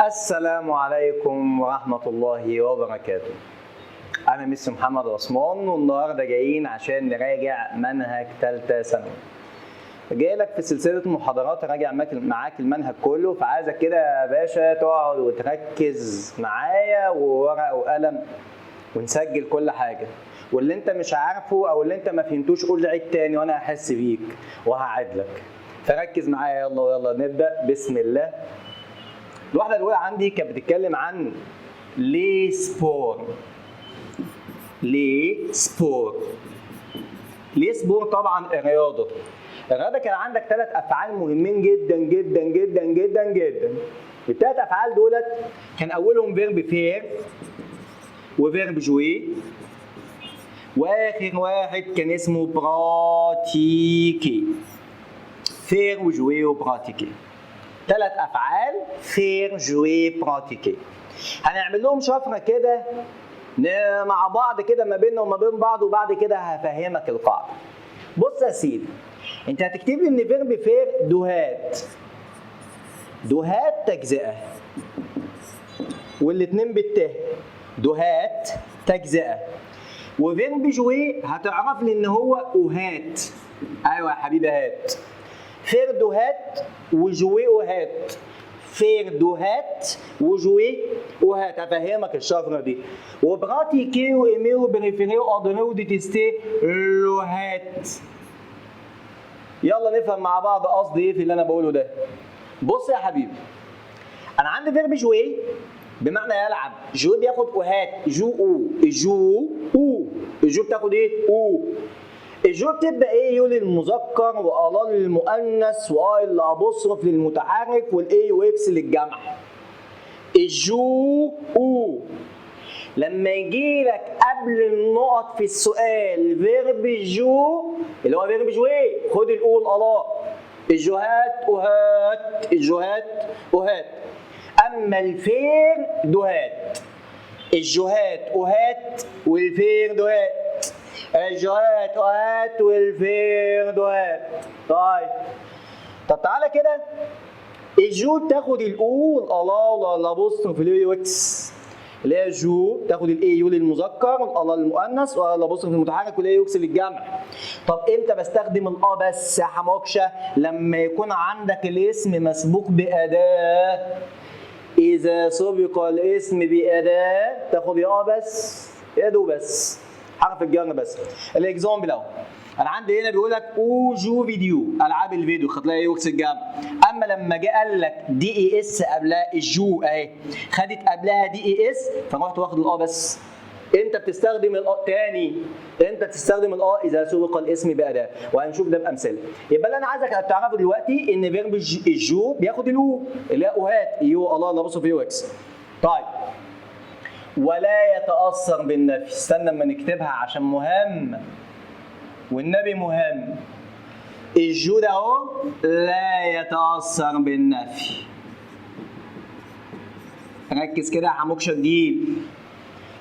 السلام عليكم ورحمة الله وبركاته. أنا مس محمد عثمان، والنهاردة جايين عشان نراجع منهج تالتة ثانوي. جاي لك في سلسلة محاضرات راجع معاك المنهج كله، فعايزك كده يا باشا تقعد وتركز معايا وورقة وقلم ونسجل كل حاجة، واللي انت مش عارفه او اللي انت ما فهمتوش قول لي عيد تاني وانا هحس بيك وهعيد لك. فركز معايا، يلا يلا نبدأ. بسم الله. الوحدة الأولى عندي كانت بتتكلم عن les sports. les sports، les sports طبعا الرياضة. الرياضة كان عندك ثلاث أفعال مهمين جدا جدا جدا جدا جدا. الثلاث أفعال دولت كان أولهم verbe faire و verbe jouer، واخر واحد كان اسمه pratiquer. faire و jouer و pratiquer، ثلاث افعال، faire، jouer، pratiquer. هنعمل لهم شفرة كده مع بعض كده ما بيننا وما بين بعض، وبعد كده هفهمك القاعده. بص يا سيدي، انت هتكتب لي ان verbe faire دوهات، دوهات تجزئه، والاثنين بالت، دوهات تجزئه. و verbe jouer هتعرف لي ان هو اوهات. ايوه يا حبيبي هات. faire دوهات و jouer اوهات، faire دوهات و jouer اوهات، هفهمك الشفرة دي. و pratiquer و aimer و préférer و adorer و détester لوهات. يلا نفهم مع بعض قصدي ايه في اللي انا بقوله ده. بص يا حبيبي، انا عندي verbe jouer بمعنى يلعب. jouer بياخد اوهات، jou ou، jou ou، ال jou بتاخد ايه؟ ou. ال jou بتبقى a u للمذكر و a l للمؤنث و a l apostrophe للمتحرك وال a u x للجمع. ال jou ou. لما يجي لك قبل النقط في السؤال verbe jou اللي هو verbe jouer، خد ال ou ال a l، الجوهات اوهات، الجوهات اوهات. اما ال faire دوهات، الجوهات اوهات وال faire دوهات، الجوهات اوهات وال faire دوهات. طيب، طب تعالى كده، ال jou تاخد ال ou وال a l وال a l'apostrophe ال a u x، اللي هي jou تاخد ال a u للمذكر وال a l للمؤنث وال a l'apostrophe المتحرك وال a u x للجمع. طب امتى بستخدم ال a بس يا حموكشه؟ لما يكون عندك الاسم مسبوق باداة. اذا سبق الاسم باداة تاخد يا a بس يا de بس، حرف الجر بس. ال exemple اهو، انا عندي هنا بيقول لك aux jeux vidéo، العاب الفيديو، هتلاقي u x الجمع. اما لما جه قال لك d e s قبلها، ال jeux اهي خدت قبلها d e s، فرحت واخد ال a بس. انت بتستخدم ال a تاني، انت تستخدم ال a اذا سبق الاسم باداة، وهنشوف ده بامثله. يبقى اللي انا عايزك تعرفه دلوقتي ان verbe ال jou بياخد ال ou اللي هي اوهات، u a l l'apostrophe u x. طيب، ولا يتاثر بالنفي. استنى اما نكتبها عشان مهم، والنبي مهم. ال jou ده اهو لا يتاثر بالنفي. ركز كده يا حموكشه الجيل.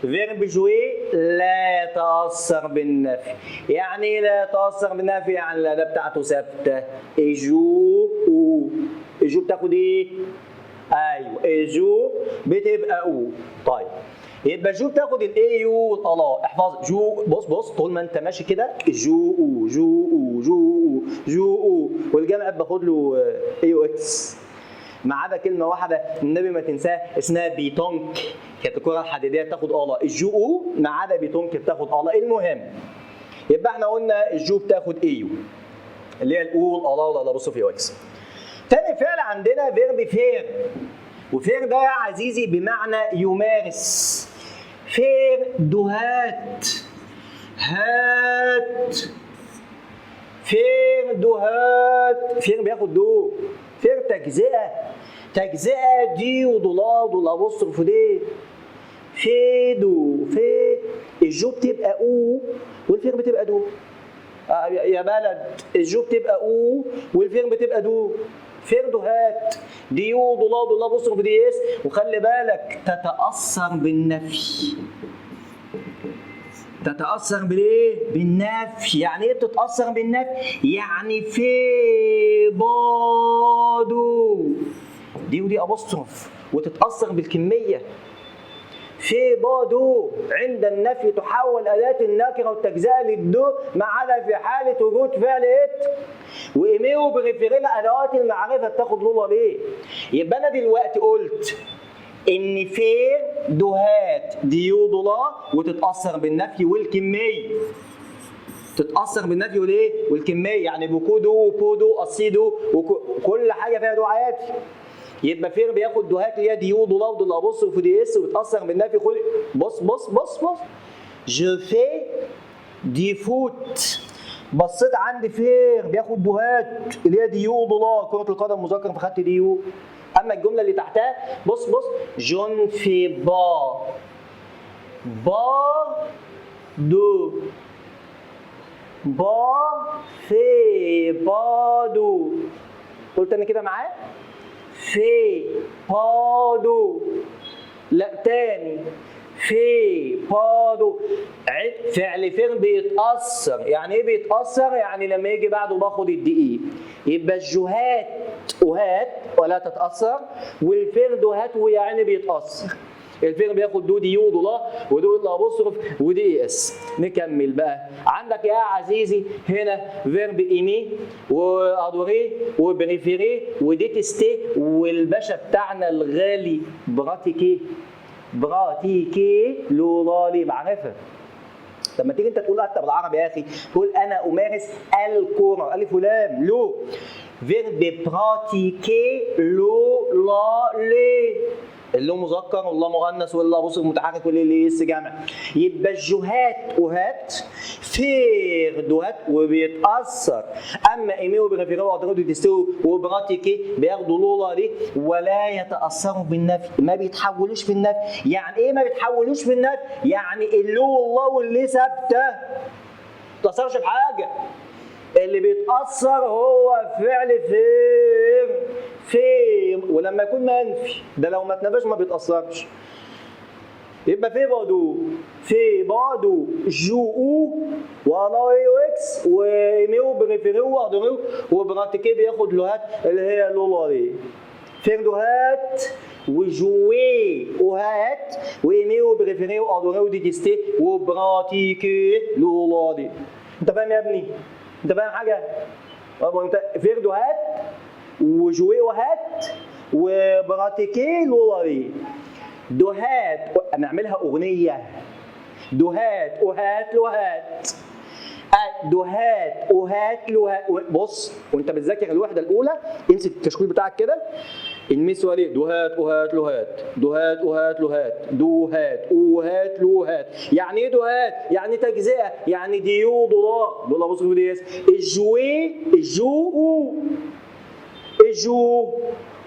verbe jouer لا يتاثر بالنفي. يعني ايه لا يتاثر بالنفي؟ يعني الاداة بتاعته ثابته، jou ou. ال jou بتاخد ايه؟ ايوه، ال jou بتبقى ou. طيب، يبقى jou بتاخد ال a u وال a l. احفظ jou. بص بص، طول ما انت ماشي كده jou ou، jou ou، jou ou، jou ou، والجمع باخد له a u x، ما عدا كلمة واحدة النبي ما تنساها اسمها pétanque، كانت الكره الحديدية بتاخد a l. ال jou ou ما عدا pétanque بتاخد a l. المهم، يبقى احنا قلنا ال jou بتاخد a u اللي هي ال ou ال a l وال a l'apostrophe u x. تاني فعل عندنا verbe faire، و faire ده يا عزيزي بمعنى يمارس. faire دوهات هات، faire دوهات. faire بياخد de، faire تجزئه، تجزئه du و de la de l'apostrophe d، fais du fais. ال jou بتبقى ou وال faire بتبقى de. يا بلد، ال jou بتبقى ou وال faire بتبقى de. faire دوهات، du de la de l'apostrophe d s. وخلي بالك، تتاثر بالنفي. تتاثر بالايه؟ بالنفي. يعني ايه بتتاثر بالنفي؟ يعني fais pas de. d و d apostrophe وتتاثر بالكميه. fais pas de، عند النفي تحول اداه النكرة والتجزئه لل de، ما عدا في حاله وجود فعل être. و aimer و préférer ادوات المعرفة بتاخد le la les. يبقى انا دلوقتي قلت ان faire du هات du de la وتتاثر بالنفي والكميه. تتاثر بالنفي والايه؟ والكميه. يعني beaucoup de، peu de، assez de، وكل حاجة فيها de عادي. يبقى faire بياخد du هات اللي هي du de la و de l'apostrophe d s وبتاثر بالنفي. خد بص بص بص بص، je fais du foot. بصيت عندي faire بياخد du هات اللي هي du de la، كرة القدم مذكر فخدت du. اما الجملة اللي تحتها، بص بص، je ne fais pas pas de pas fais pas de. قلت انا كده معاه fais pas de، لا تاني fais pas de. فعل faire بيتأثر. يعني ايه بيتأثر؟ يعني لما يجي بعده باخد ال d e. يبقى ال je هات وهات ولا تتأثر، وال faire du هات ويعني بيتأثر. ال faire بياخد du du de la و de l'apostrophe و d e s. نكمل بقى. عندك يا عزيزي هنا verbe aimer و adorer و préférer و détester، والباشا بتاعنا الغالي pratiquer، pratiquer le la les معرفه. لما تيجي انت تقول حتى بالعربي يا اخي، تقول انا امارس الكره، الف ولام، le. verbe pratiquer le la les، ال le مذكر وال la مؤنث وال l'apostrophe متحرك وال l les s جمع. يبقى ال je هات وهات، faire du هات وبيتاثر. اما aimer و préférer و adorer détester و pratiquer بياخدوا le la les ولا يتاثروا بالنفي، ما بيتحولوش في النفي. يعني ايه ما بيتحولوش في النفي؟ يعني ال le وال la وال les ثابته، ما تاثرش بحاجه. اللي بيتاثر هو فعل faire، fais، ولما يكون منفي. ده لو ما اتنفاش ما بيتاثرش. يبقى fais pas de، fais pas de، je او ولا e x، و aimer و préférer و adorer و pratiquer بياخد le هات اللي هي le la les. faire du هات و jouer وهات و aimer و préférer و adorer و détester و pratiquer le la les. انت فاهم يا ابني؟ انت فاهم حاجة؟ طب انت faire du هات و jouer وهات و pratiquer le la les. du هات، نعملها اغنيه، du هات وهات le هات، du هات وهات le هات. بص، وانت بتذاكر الوحدة الاولى امسك الكشكول بتاعك كده، المس عليه du هات وهات le هات، du هات وهات le هات، du هات وهات le هات. يعني ايه du هات؟ يعني تجزئه، يعني du de la de l'apostrophe d s. ال jouer، ال je او، ال je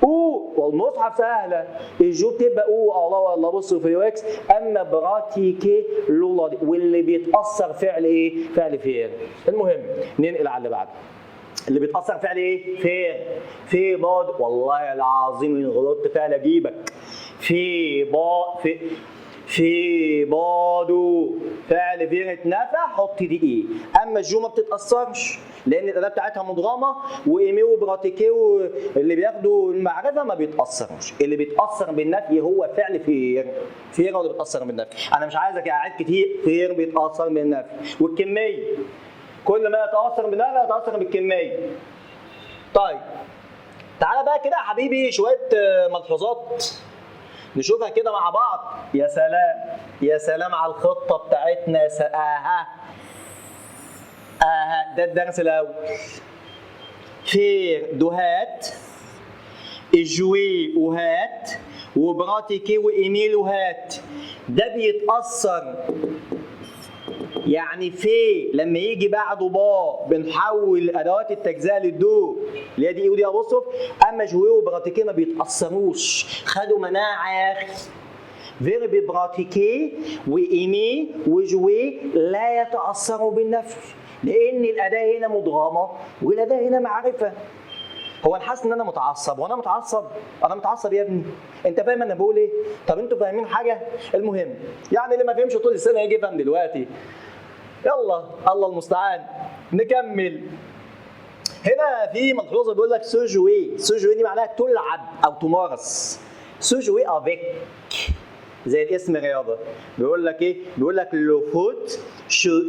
او، والمصحف سهله، ال je بتبقى au à la l'apostrophe e x. اما pratiquer le la، واللي بيتاثر فعل ايه؟ فعل faire. المهم ننقل على اللي بعده. اللي بيتاثر فعل ايه؟ faire. fais pas de، والله العظيم ان غلطت فعل اجيبك. fais pas، fais، fais pas de، فعل faire اتنفى حط d e. اما ال je ما بتتاثرش لان الاداة بتاعتها مدغمه، و aimer و pratiquer اللي بياخدوا المعرفة ما بيتاثروش. اللي بيتاثر بالنفي هو فعل faire. faire هو اللي بيتاثر بالنفي. انا مش عايزك اعيد كتير. faire بيتاثر بالنفي والكميه، كل ما يتاثر بالنفي يتاثر بالكميه. طيب تعالى بقى كده يا حبيبي شوية ملحوظات نشوفها كده مع بعض. يا سلام يا سلام على الخطة بتاعتنا. اها اها، ده الدرس الاول. faire du هات، jouer وهات، و pratiquer و aimer le هات. ده بيتاثر، يعني fais لما يجي بعده pas بنحول ادوات التجزئة لل de اللي هي d e و d apostrophe. اما jouer و pratiquer ما بيتاثروش، خدوا مناعة يا اخي. verbe pratiquer و aimer و jouer لا يتاثروا بالنفي لان الاداة هنا مدغمه والاداه هنا معرفه. هو انا حاسس ان انا متعصب، وانا متعصب، انا متعصب يا ابني. انت فاهم انا بقول ايه؟ طب انتوا فاهمين حاجة؟ المهم يعني اللي ما فهمش طول السنة يجي يفهم دلوقتي. يلا الله المستعان. نكمل. هنا في ملحوظه، بيقول لك se jouer، se jouer دي معناها تلعب او تمارس. se jouer avec زي الاسم رياضه. بيقول لك ايه؟ بيقول لك le foot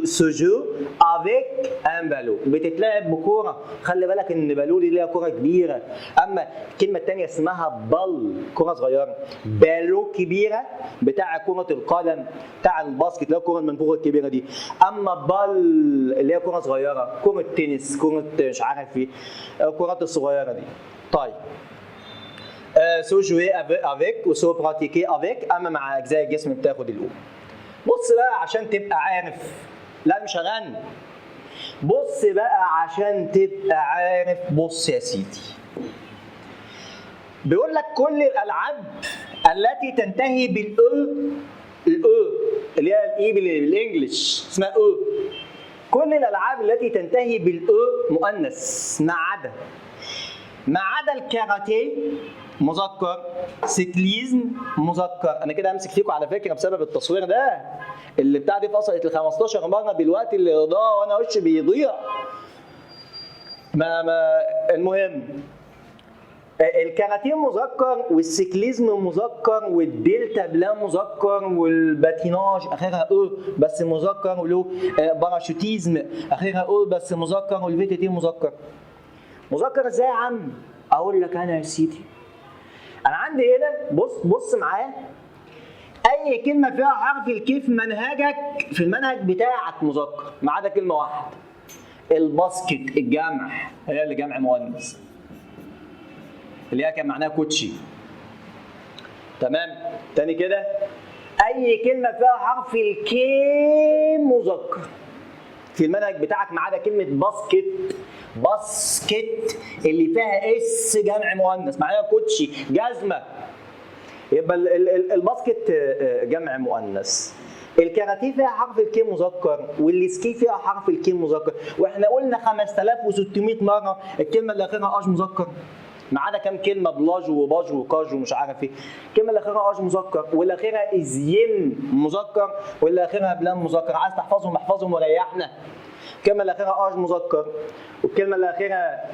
se joue avec un ballon، بتتلعب بكوره. خلي بالك ان بالو دي ليها كورة كبيره، اما الكلمة الثانية اسمها balle، كره صغيره. بالو كبيرة بتاع كره القدم، بتاع ال basket، اللي هي الكره المنفوخه الكبيرة دي. اما balle اللي هي كره صغيره، كره تنس، كره مش عارف ايه، الكرات الصغيرة دي. طيب، se jouer avec و se pratiquer avec، اما مع اجزاء الجسم بتاخد ال au. بص بقى عشان تبقى عارف، لا مش هغني. بص بقى عشان تبقى عارف، بص يا سيدي، بيقول لك كل الالعاب التي تنتهي بال e، ال e اللي هي ال e بال English اسمها e، كل الالعاب التي تنتهي بال e مؤنث، ما عدا الكاراتيه مذكر، cyclisme مذكر. انا كده همسك فيكم على فكرة بسبب التصوير ده، اللي بتاع دي فصلت ل 15 مرة دلوقتي اللي ضاع وانا وشي بيضيع. ما المهم، الكاراتيه مذكر وال cyclisme مذكر وال deltaplane مذكر وال patinage اخرها e بس مذكر، ولو parachutisme اخرها e بس مذكر، وال VTT مذكر. مذكر ازاي يا عم؟ اقول لك انا يا سيدي، انا عندي هنا، بص بص معايا، اي كلمة فيها حرف ال K في منهجك، في المنهج بتاعك مذكر، ما عدا كلمة واحده، ال baskets الجمع، هي اللي جمع مؤنث، اللي هي كان معناها كوتشي. تمام؟ تاني كده، اي كلمة فيها حرف ال K مذكر في المنهج بتاعك ما عدا كلمة basket، baskets اللي فيها s جمع مؤنث، معناها كوتشي، جزمه. يبقى ال basket جمع مؤنث. الكاراتيه فيها حرف ال K مذكر، وال ski فيها حرف ال K مذكر، واحنا قلنا 5600 مرة الكلمة اللي اخرها age مذكر، ما عدا كام كلمه، plage و page و cage ومش عارف ايه. الكلمة اللي اخرها age مذكر، واللي اخرها isme مذكر، واللي اخرها plane مذكر. عايز تحفظهم احفظهم وريحنا. الكلمة اللي اخرها age مذكر، والكلمة اللي اخرها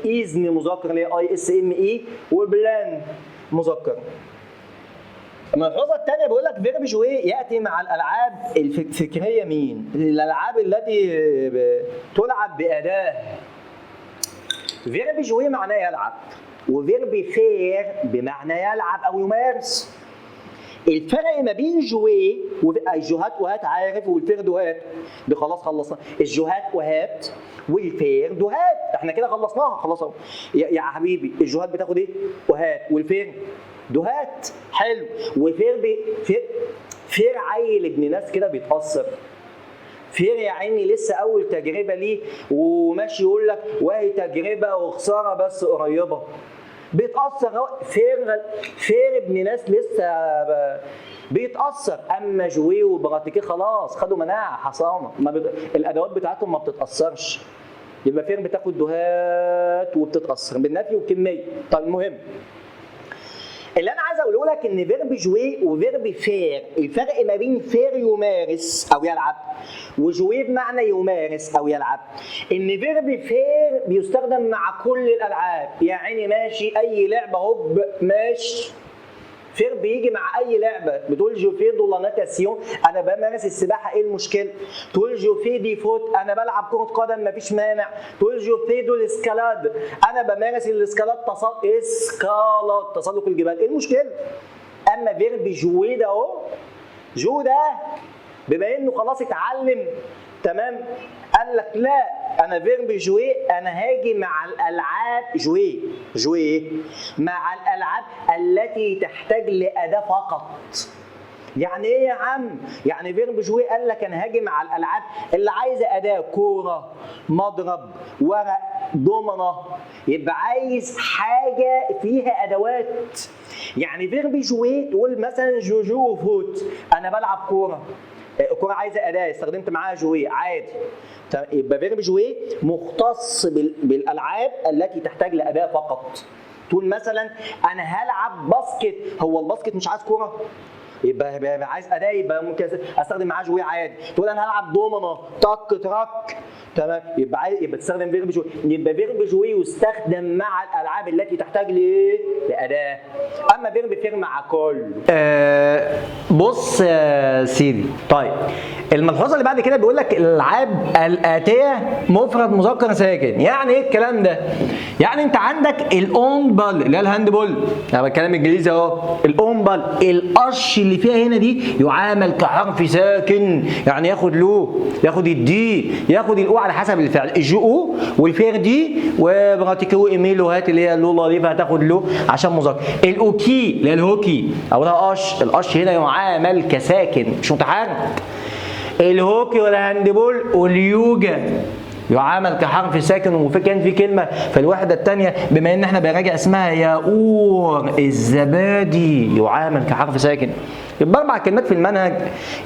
isme مذكر اللي هي i s m e، و plane مذكر. الملحوظة الثانية بيقول لك verbe jouer ياتي مع الالعاب الفكريه. مين؟ الالعاب التي تلعب باداة. verbe jouer معناه يلعب، و verbe faire بمعنى يلعب او يمارس. الفرق ما بين jouer الجوهات وهات عارف، وال faire دوهات دي خلاص خلصنا. الجوهات وهات وال faire دوهات احنا كده خلصناها خلاص اهو. يا حبيبي، الجوهات بتاخد ايه؟ وهات، وال faire دوهات. حلو. و faire بي faire، faire عيل ابن ناس كده بيتأثر. faire يا عيني لسه اول تجربه ليه وماشي يقول لك وهي تجربه وخسارة بس قريبه. بيتاثر faire، faire ابن ناس لسه بيتاثر. اما jouer و pratiquer خلاص خدوا مناعه، حصانه، ما الادوات بتاعتهم ما بتتاثرش. يبقى faire بتاخد دهات وبتتاثر بالنفي والكميه. طيب، المهم اللي انا عايز اقوله لك ان verbe jouer و verbe faire، الفرق ما بين faire يمارس او يلعب و jouer بمعنى يمارس او يلعب، ان verbe faire بيستخدم مع كل الالعاب. يا عيني ماشي، اي لعبه هوب ماشي، faire بيجي مع اي لعبه. بتقول je fais de la natation، انا بمارس السباحه، ايه المشكله؟ تقول je fais du foot، انا بلعب كره قدم، مفيش مانع. تقول je fais de l'escalade، انا بمارس ال escalade، escalade تسلق الجبال، ايه المشكلة؟ اما verbe jouer ده اهو، jouer ده بما انه خلاص اتعلم، تمام، قال لك لا، انا verbe jouer انا هاجي مع الالعاب، jouer jouer مع الالعاب التي تحتاج لاداه فقط. يعني ايه يا عم؟ يعني verbe jouer قال لك انا هاجي مع الالعاب اللي عايزه اداه، كوره، مضرب، ورق، دومنه، يبقى عايز حاجة فيها ادوات. يعني verbe jouer تقول مثلا je joue au foot، انا بلعب كوره، الكورة عايزه اداه، استخدمت معاها jouer عادي. يبقى verbe jouer مختص بالالعاب التي تحتاج لاداه فقط. تقول مثلا انا هلعب basket، هو ال basket مش عايز كورة؟ يبقى عايز اداه، يبقى ممكن استخدم معاه jouer عادي. تقول انا هلعب دومنه، تك ترك، تمام، يبقى عايز يبقى تستخدم verbe jouer، يبقى verbe jouer يستخدم مع الالعاب التي تحتاج لايه؟ لاداه. اما verbe faire مع كل. بص يا سيدي، طيب الملحوظة اللي بعد كده بيقول لك الالعاب الاتية مفرد مذكر ساكن. يعني ايه الكلام ده؟ يعني انت عندك ال handball اللي هي ال handball، انا بتكلم انجليزي اهو. ال handball ال h اللي فيها هنا دي يعامل كحرف ساكن، يعني ياخد le، ياخد ال du، ياخد ال au على حسب الفعل، ال jouer au وال faire du و pratiquer و aimer le، هات اللي هي le la les هتاخد le عشان مذكر. الاوكي اللي هي الهوكي اولها h، ال h هنا يعامل كساكن مش متحرك. الهوكي وال handball واليوجا يعامل كحرف ساكن. وفي كان في كلمة في الوحدة الثانية بما ان احنا بنراجع اسمها ياقور الزبادي يعامل كحرف ساكن. يبقى اربع كلمات في المنهج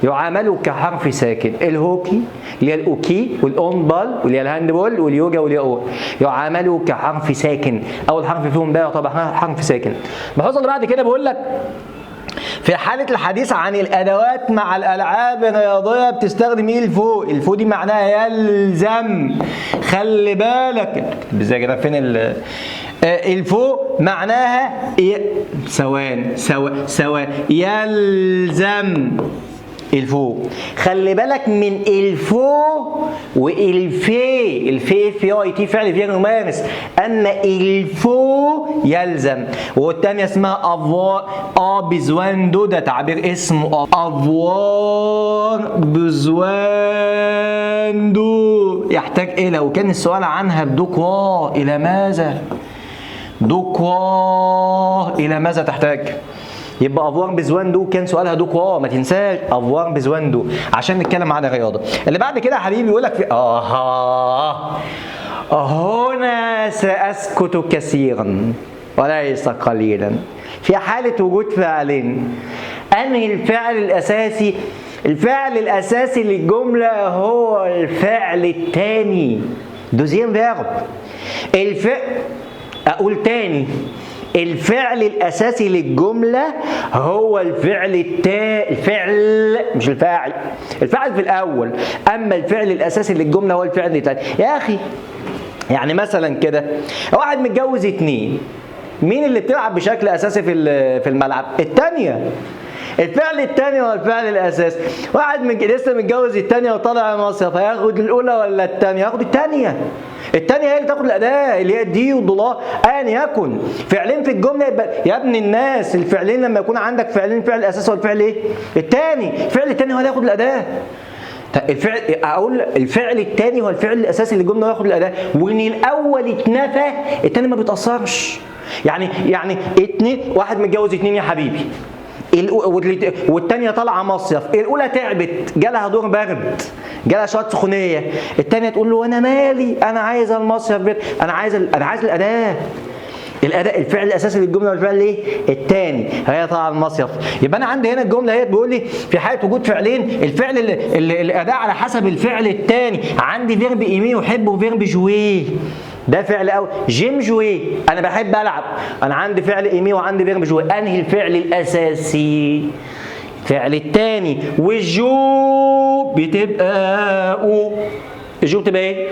يعاملوا كحرف ساكن: الهوكي اللي هي ال hockey، وال handball واللي هي ال handball، واليوجا والياقور يعاملوا كحرف ساكن. اول حرف فيهم ده يعتبر حرف ساكن. الملحوظة اللي بعد كده بيقول لك في حالة الحديث عن الأدوات مع الألعاب الرياضية بتستخدم إيه؟ il faut. il faut دي معناها يلزم. خلي بالك ازاي كده، فين ال il faut معناها ثواني ثواني، يلزم il faut. خلي بالك من il faut و il fait، il fait f a i t فعل faire يمارس، اما il faut يلزم. والثانية اسمها avoir a besoin de، ده تعبير اسمه avoir besoin de يحتاج الى. وكان السؤال عنها ب de quoi، الى ماذا؟ de quoi، الى ماذا تحتاج؟ يبقى avoir besoin de كان سؤالها de quoi، ما تنساش avoir besoin de عشان نتكلم عن الرياضة. اللي بعد كده يا حبيبي يقول لك في هنا ساسكت كثيرا وليس قليلا. في حاله وجود فعلين، انهي الفعل الاساسي؟ الفعل الاساسي للجملة هو الفعل الثاني، deuxième verbe. الفعل، اقول تاني، الفعل الاساسي للجملة هو الفعل التا الفعل مش الفاعل، الفاعل في الاول، اما الفعل الاساسي للجملة هو الفعل الثاني يا اخي. يعني مثلا كده واحد متجوز اتنين، مين اللي بتلعب بشكل اساسي في الملعب؟ الثانية. الفعل الثاني هو الفعل الاساسي. واحد من لسه متجوز الثانية وطالع مصيف، هياخد الاولى ولا الثانية؟ هياخد الثانية. الثانية هي اللي تاخد الاداة اللي هي du و de la. ان يكن فعلين في الجملة يبقى يا ابن الناس الفعلين، لما يكون عندك فعلين، فعل اساسي هو الفعل ايه؟ الثاني. الفعل الثاني هو اللي ياخد الاداة. الفعل، اقول الفعل الثاني هو الفعل الاساسي للجملة وياخد الاداة، وان الاول اتنفى الثاني ما بيتاثرش. يعني اتنين، واحد متجوز اتنين يا حبيبي، والتانية طالعة مصيف، الأولى تعبت جالها دور برد، جالها شوية سخونية، التانية تقول له أنا مالي، أنا عايزة المصيف بيت، أنا عايز الأداة. الاداء الفعل الاساسي للجملة والفعل ايه؟ الثاني. هي طالعه المصيف. يبقى انا عندي هنا الجملة هي بيقول لي في حاله وجود فعلين الفعل الاداء على حسب الفعل الثاني. عندي verbe aimer يحب و verbe jouer، ده فعل اول. j'aime jouer انا بحب العب، انا عندي فعل aimer وعندي verbe jouer، انهي الفعل الاساسي؟ الفعل الثاني. وال je بتبقى au، ال je بتبقى ايه؟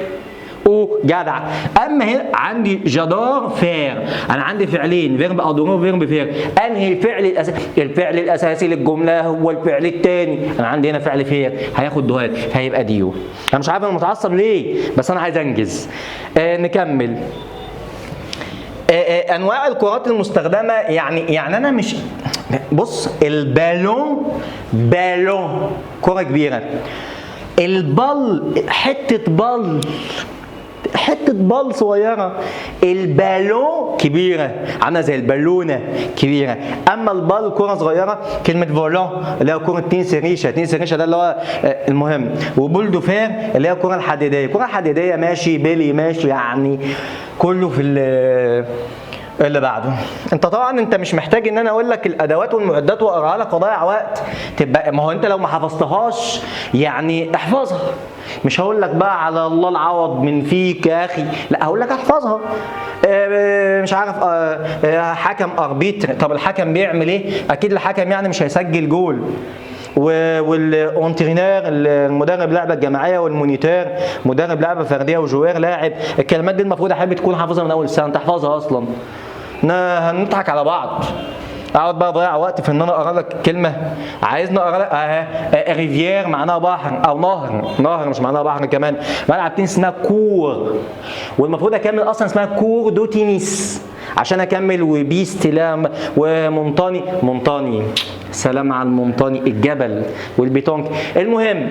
au، جدع. اما هنا عندي j'adore faire، انا عندي فعلين verbe adorer و verbe faire، انهي الفعل الاساسي؟ الفعل الاساسي للجملة هو الفعل الثاني. انا عندي هنا فعل faire هياخد de هات، هيبقى du. انا مش عارف انا متعصب ليه، بس انا عايز انجز. نكمل. انواع الكرات المستخدمة، يعني انا مش بص، ال ballon ballon كره كبيرة، ال balle حتة balle، حتة balle صغيرة، البالون كبيرة عامله زي البالونة كبيرة، اما ال balle كره صغيرة. كلمة volant اللي هي كره تنس ريشه، تنس ريشه ده اللي هو المهم. و boule de fer اللي هي الكره الحديدية، الكره الحديدية ماشي، بيلي ماشي، يعني كله في اللي بعده. انت طبعا انت مش محتاج ان انا اقول لك الادوات والمعدات واقراها لك واضيع وقت، تبقى ما هو انت لو ما حفظتهاش يعني احفظها. مش هقول لك بقى على الله العوض من فيك يا اخي، لا هقول لك احفظها. مش عارف حكم arbitre، طب الحكم بيعمل ايه؟ اكيد الحكم يعني مش هيسجل جول. وال entraîneur المدرب لعبه الجماعيه، وال moniteur مدرب لعبه فرديه، و joueur لاعب. الكلمات دي المفروض يا حبيبي تكون حافظها من اول السنه، انت حافظها اصلا. هنضحك على بعض؟ اقعد بقى اضيع وقت في ان انا اقرا لك كلمة؟ عايزني اقرا لك اهي rivière معناها بحر او نهر، نهر مش معناها بحر كمان. ملعب تنس اسمها court، والمفروض اكمل اصلا اسمها court de tennis عشان اكمل. و piste لام و montagne، montagne سلام على ال montagne الجبل وال pétanque. المهم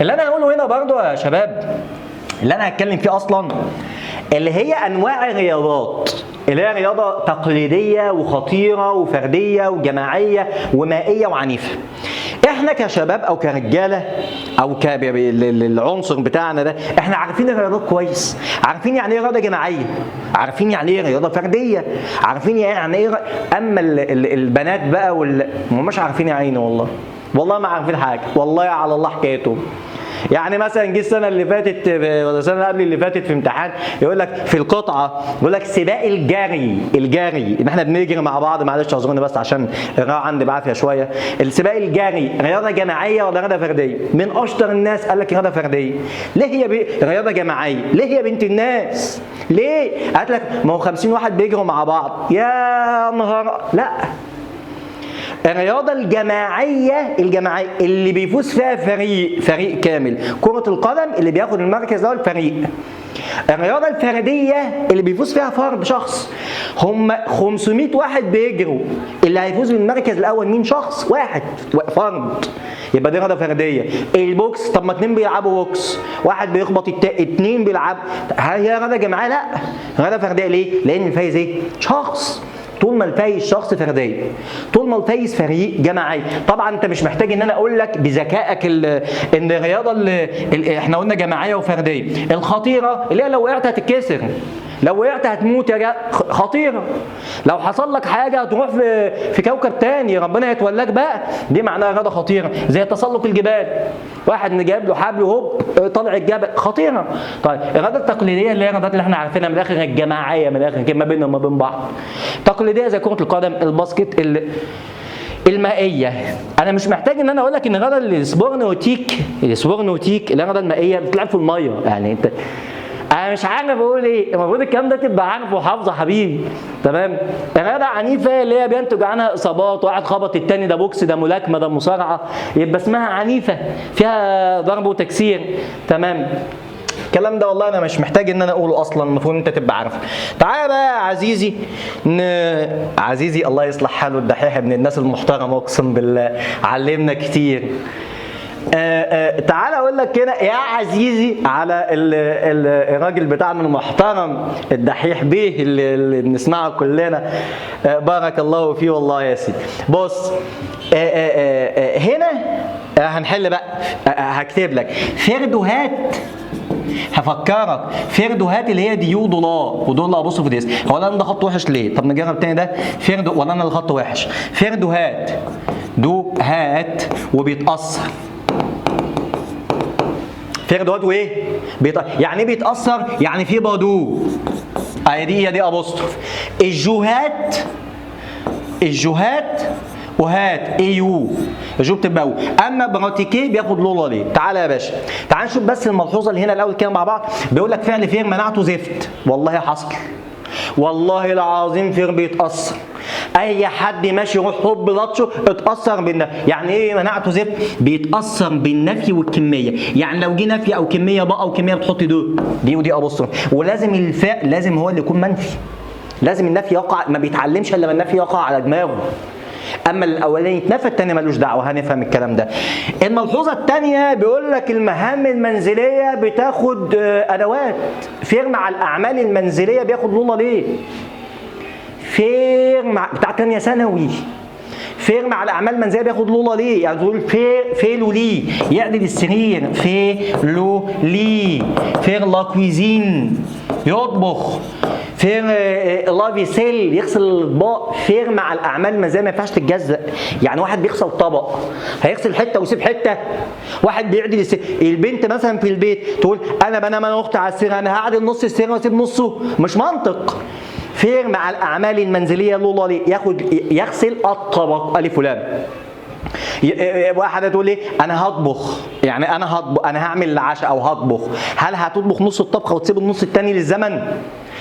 اللي انا هقوله هنا برضو يا شباب، اللي انا هتكلم فيه اصلا اللي هي انواع الرياضات، اللي هي رياضة تقليدية وخطيرة وفرديه وجماعيه ومائيه وعنيفه. احنا كشباب او كرجاله او العنصر بتاعنا ده، احنا عارفين الرياضات كويس، عارفين يعني ايه رياضة جماعية، عارفين يعني ايه رياضة فردية، عارفين يعني ايه اما البنات بقى مش عارفين يا عيني، والله والله ما عارفين حاجة، والله على الله حكايتهم. يعني مثلا جه السنة اللي فاتت ولا السنة اللي قبل اللي فاتت في امتحان يقول لك في القطعة، يقول لك سباق الجري، الجري ان احنا بنجري مع بعض، معلش اعذروني بس عشان القراءة عندي بعافية شوية. السباق الجري رياضة جماعية ولا رياضة فردية؟ من اشطر الناس قال لك رياضة فردية. ليه هي رياضة جماعية؟ ليه يا بنت الناس؟ ليه؟ قالت لك ما هو 50 واحد بيجروا مع بعض. يا نهار! لا، الرياضة الجماعية، الجماعية اللي بيفوز فيها فريق، فريق كامل، كرة القدم اللي بياخد المركز ده الفريق. الرياضة الفردية اللي بيفوز فيها فرد، شخص. هم 500 واحد بيجروا، اللي هيفوز بالمركز الأول مين؟ شخص واحد، فرد، يبقى دي رياضة فردية. ال boxe، طب ما اتنين بيلعبوا boxe، واحد بيخبط التاني، اتنين بيلعبوا، هل هي رياضة جماعية؟ لا، رياضة فردية. ليه؟ لأن الفايز ايه؟ شخص. طول ما الفايز شخص فردية، طول ما الفايز فريق جماعي. طبعا انت مش محتاج ان انا اقول لك بذكائك ان الرياضة اللي احنا قلنا جماعية وفرديه، الخطيرة اللي هي لو وقعت هتتكسر، لو وقعت هتموت يا خطيرة، لو حصل لك حاجة هتروح في كوكب تاني، ربنا يتولاك بقى، دي معناها رياضة خطيرة. زي تسلق الجبال، واحد جايب له حبل وهوب طالع الجبل، خطيرة. طيب الرياضة التقليدية اللي هي الرياضات اللي احنا عارفينها من الاخر، الجماعية من الاخر ما بيننا وما بين بعض، تقليدية زي كره القدم، ال basket، المائية. انا مش محتاج ان انا اقول لك ان الرياضة ال sport nautique، ال sport nautique اللي هي الرياضة المائية بتلعب في المية، يعني انت انا مش عارف اقول ايه، المفروض الكلام ده تبقى عارفه وحافظه حبيبي، تمام؟ الرياضة عنيفة اللي هي بينتج عنها اصابات، واحد خبط التاني، ده boxe، ده ملاكمة، ده مصارعه، يبقى اسمها عنيفة، فيها ضرب وتكسير، تمام؟ الكلام ده والله انا مش محتاج ان انا اقوله اصلا، المفروض انت تبقى عارفه. تعالى بقى يا عزيزي، عزيزي الله يصلح حاله الدحيح ابن الناس المحترمة، اقسم بالله علمنا كتير. تعالى اقول لك كده يا عزيزي على الراجل بتاعنا المحترم الدحيح بيه اللي بنسمعه كلنا، بارك الله فيه والله يا سيدي. بص، هنا هنحل بقى، هكتب لك faire du هات، هفكرك faire du هات اللي هي du de la و de l'apostrophe d s. هو انا ده خط وحش ليه؟ طب نجرب تاني ده faire du، ولا انا الخط وحش؟ faire du هات، du هات وبيتأثر. faire du هات وايه؟ يعني ايه بيتأثر؟ يعني في pas de، اهي دي، هي d apostrophe. الجوهات، الجوهات وهات ايو، الجو بتبقى au. اما pratiquer بياخد le la les. تعالى يا باشا، تعال نشوف بس الملحوظة اللي هنا الاول كده مع بعض. بيقول لك فعل faire مناعته زفت، والله حصل، والله العظيم faire بيتاثر، اي حد ماشي يروح هوب لطشه اتاثر بالنفي. يعني ايه مناعته زفت؟ بيتاثر بالنفي والكميه، يعني لو جه نفي او كمية بقى او كمية بتحط de، d و d apostrophe، ولازم الفعل لازم هو اللي يكون منفي، لازم النفي يقع، ما بيتعلمش الا لما النفي يقع على دماغه. اما الاولاني اتنفى الثاني ملوش دعوه، هنفهم الكلام ده. الملحوظة الثانية بيقول لك المهام المنزلية بتاخد ادوات. faire مع الاعمال المنزلية بياخد le la les؟ faire مع بتاع ثانية ثانوي، faire مع الاعمال المنزلية بياخد le la les؟ يعني تقول faire fait le lit، يعدل السرير، fait le lit، faire la cuisine يطبخ، faire la vaisselle يغسل الاطباق. faire مع الاعمال المنزلية ما ينفعش تتجزأ، يعني واحد بيغسل طبق هيغسل حتة ويسيب حتة، واحد بيعدل السرير، البنت مثلا في البيت تقول انا بنام انا واختي على السرير، انا هعدل نص السرير واسيب نصه، مش منطق. faire مع الاعمال المنزلية le la les؟ ياخد يغسل الطبق الف ولام. واحدة تقول ايه؟ انا هطبخ، يعني انا هطبخ، انا هعمل العشاء او هطبخ. هل هتطبخ نص الطبخة وتسيب النص الثاني للزمن؟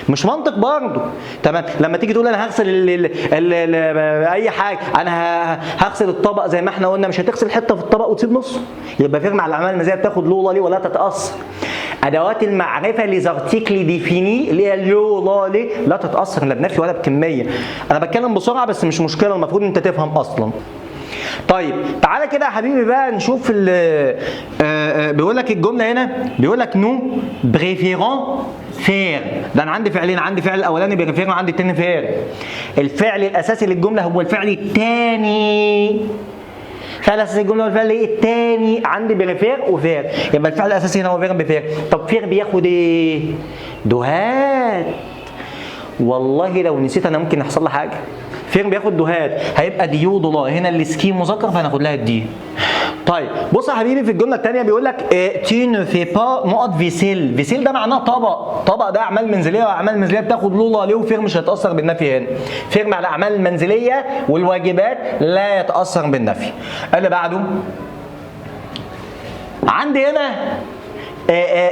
مش منطق برضه. تمام. لما تيجي تقول انا هغسل ال ال ال ال اي حاجة، انا هغسل الطبق زي ما احنا قلنا، مش هتغسل حتة في الطبق وتسيب نصه. يبقى faire مع الاعمال المنزلية بتاخد le la les ولا تتاثر. ادوات المعرفة les articles définis اللي هي le la les لا تتاثر لا بنفي ولا بكمية. انا بتكلم بسرعة بس مش مشكلة، المفروض انت تفهم اصلا. طيب تعالى كده يا حبيبي بقى نشوف بيقول لك الجملة هنا، بيقول لك nous préférons faire. ده انا عندي فعلين، عندي فعل الاولاني préfère وعندي الثاني faire. الفعل الاساسي للجملة هو الفعل الثاني. الفعل الاساسي للجملة هو الفعل الثاني. عندي préfère و faire، يبقى الفعل الاساسي هنا هو verbe faire. طب faire بياخد ايه؟ de هات. والله لو نسيت انا ممكن يحصل لي حاجة. faire بياخد de هات، هيبقى du de la. هنا ال ski مذكر فهناخد لها ال du. طيب بص يا حبيبي في الجملة الثانية بيقول لك tu ne fais pas نقط vaisselle. vaisselle ده معناه طبق، طبق ده اعمال منزلية، واعمال منزلية بتاخد le la les و faire مش هيتاثر بالنفي. هنا faire مع الاعمال المنزلية والواجبات لا يتاثر بالنفي. اللي بعده عندي هنا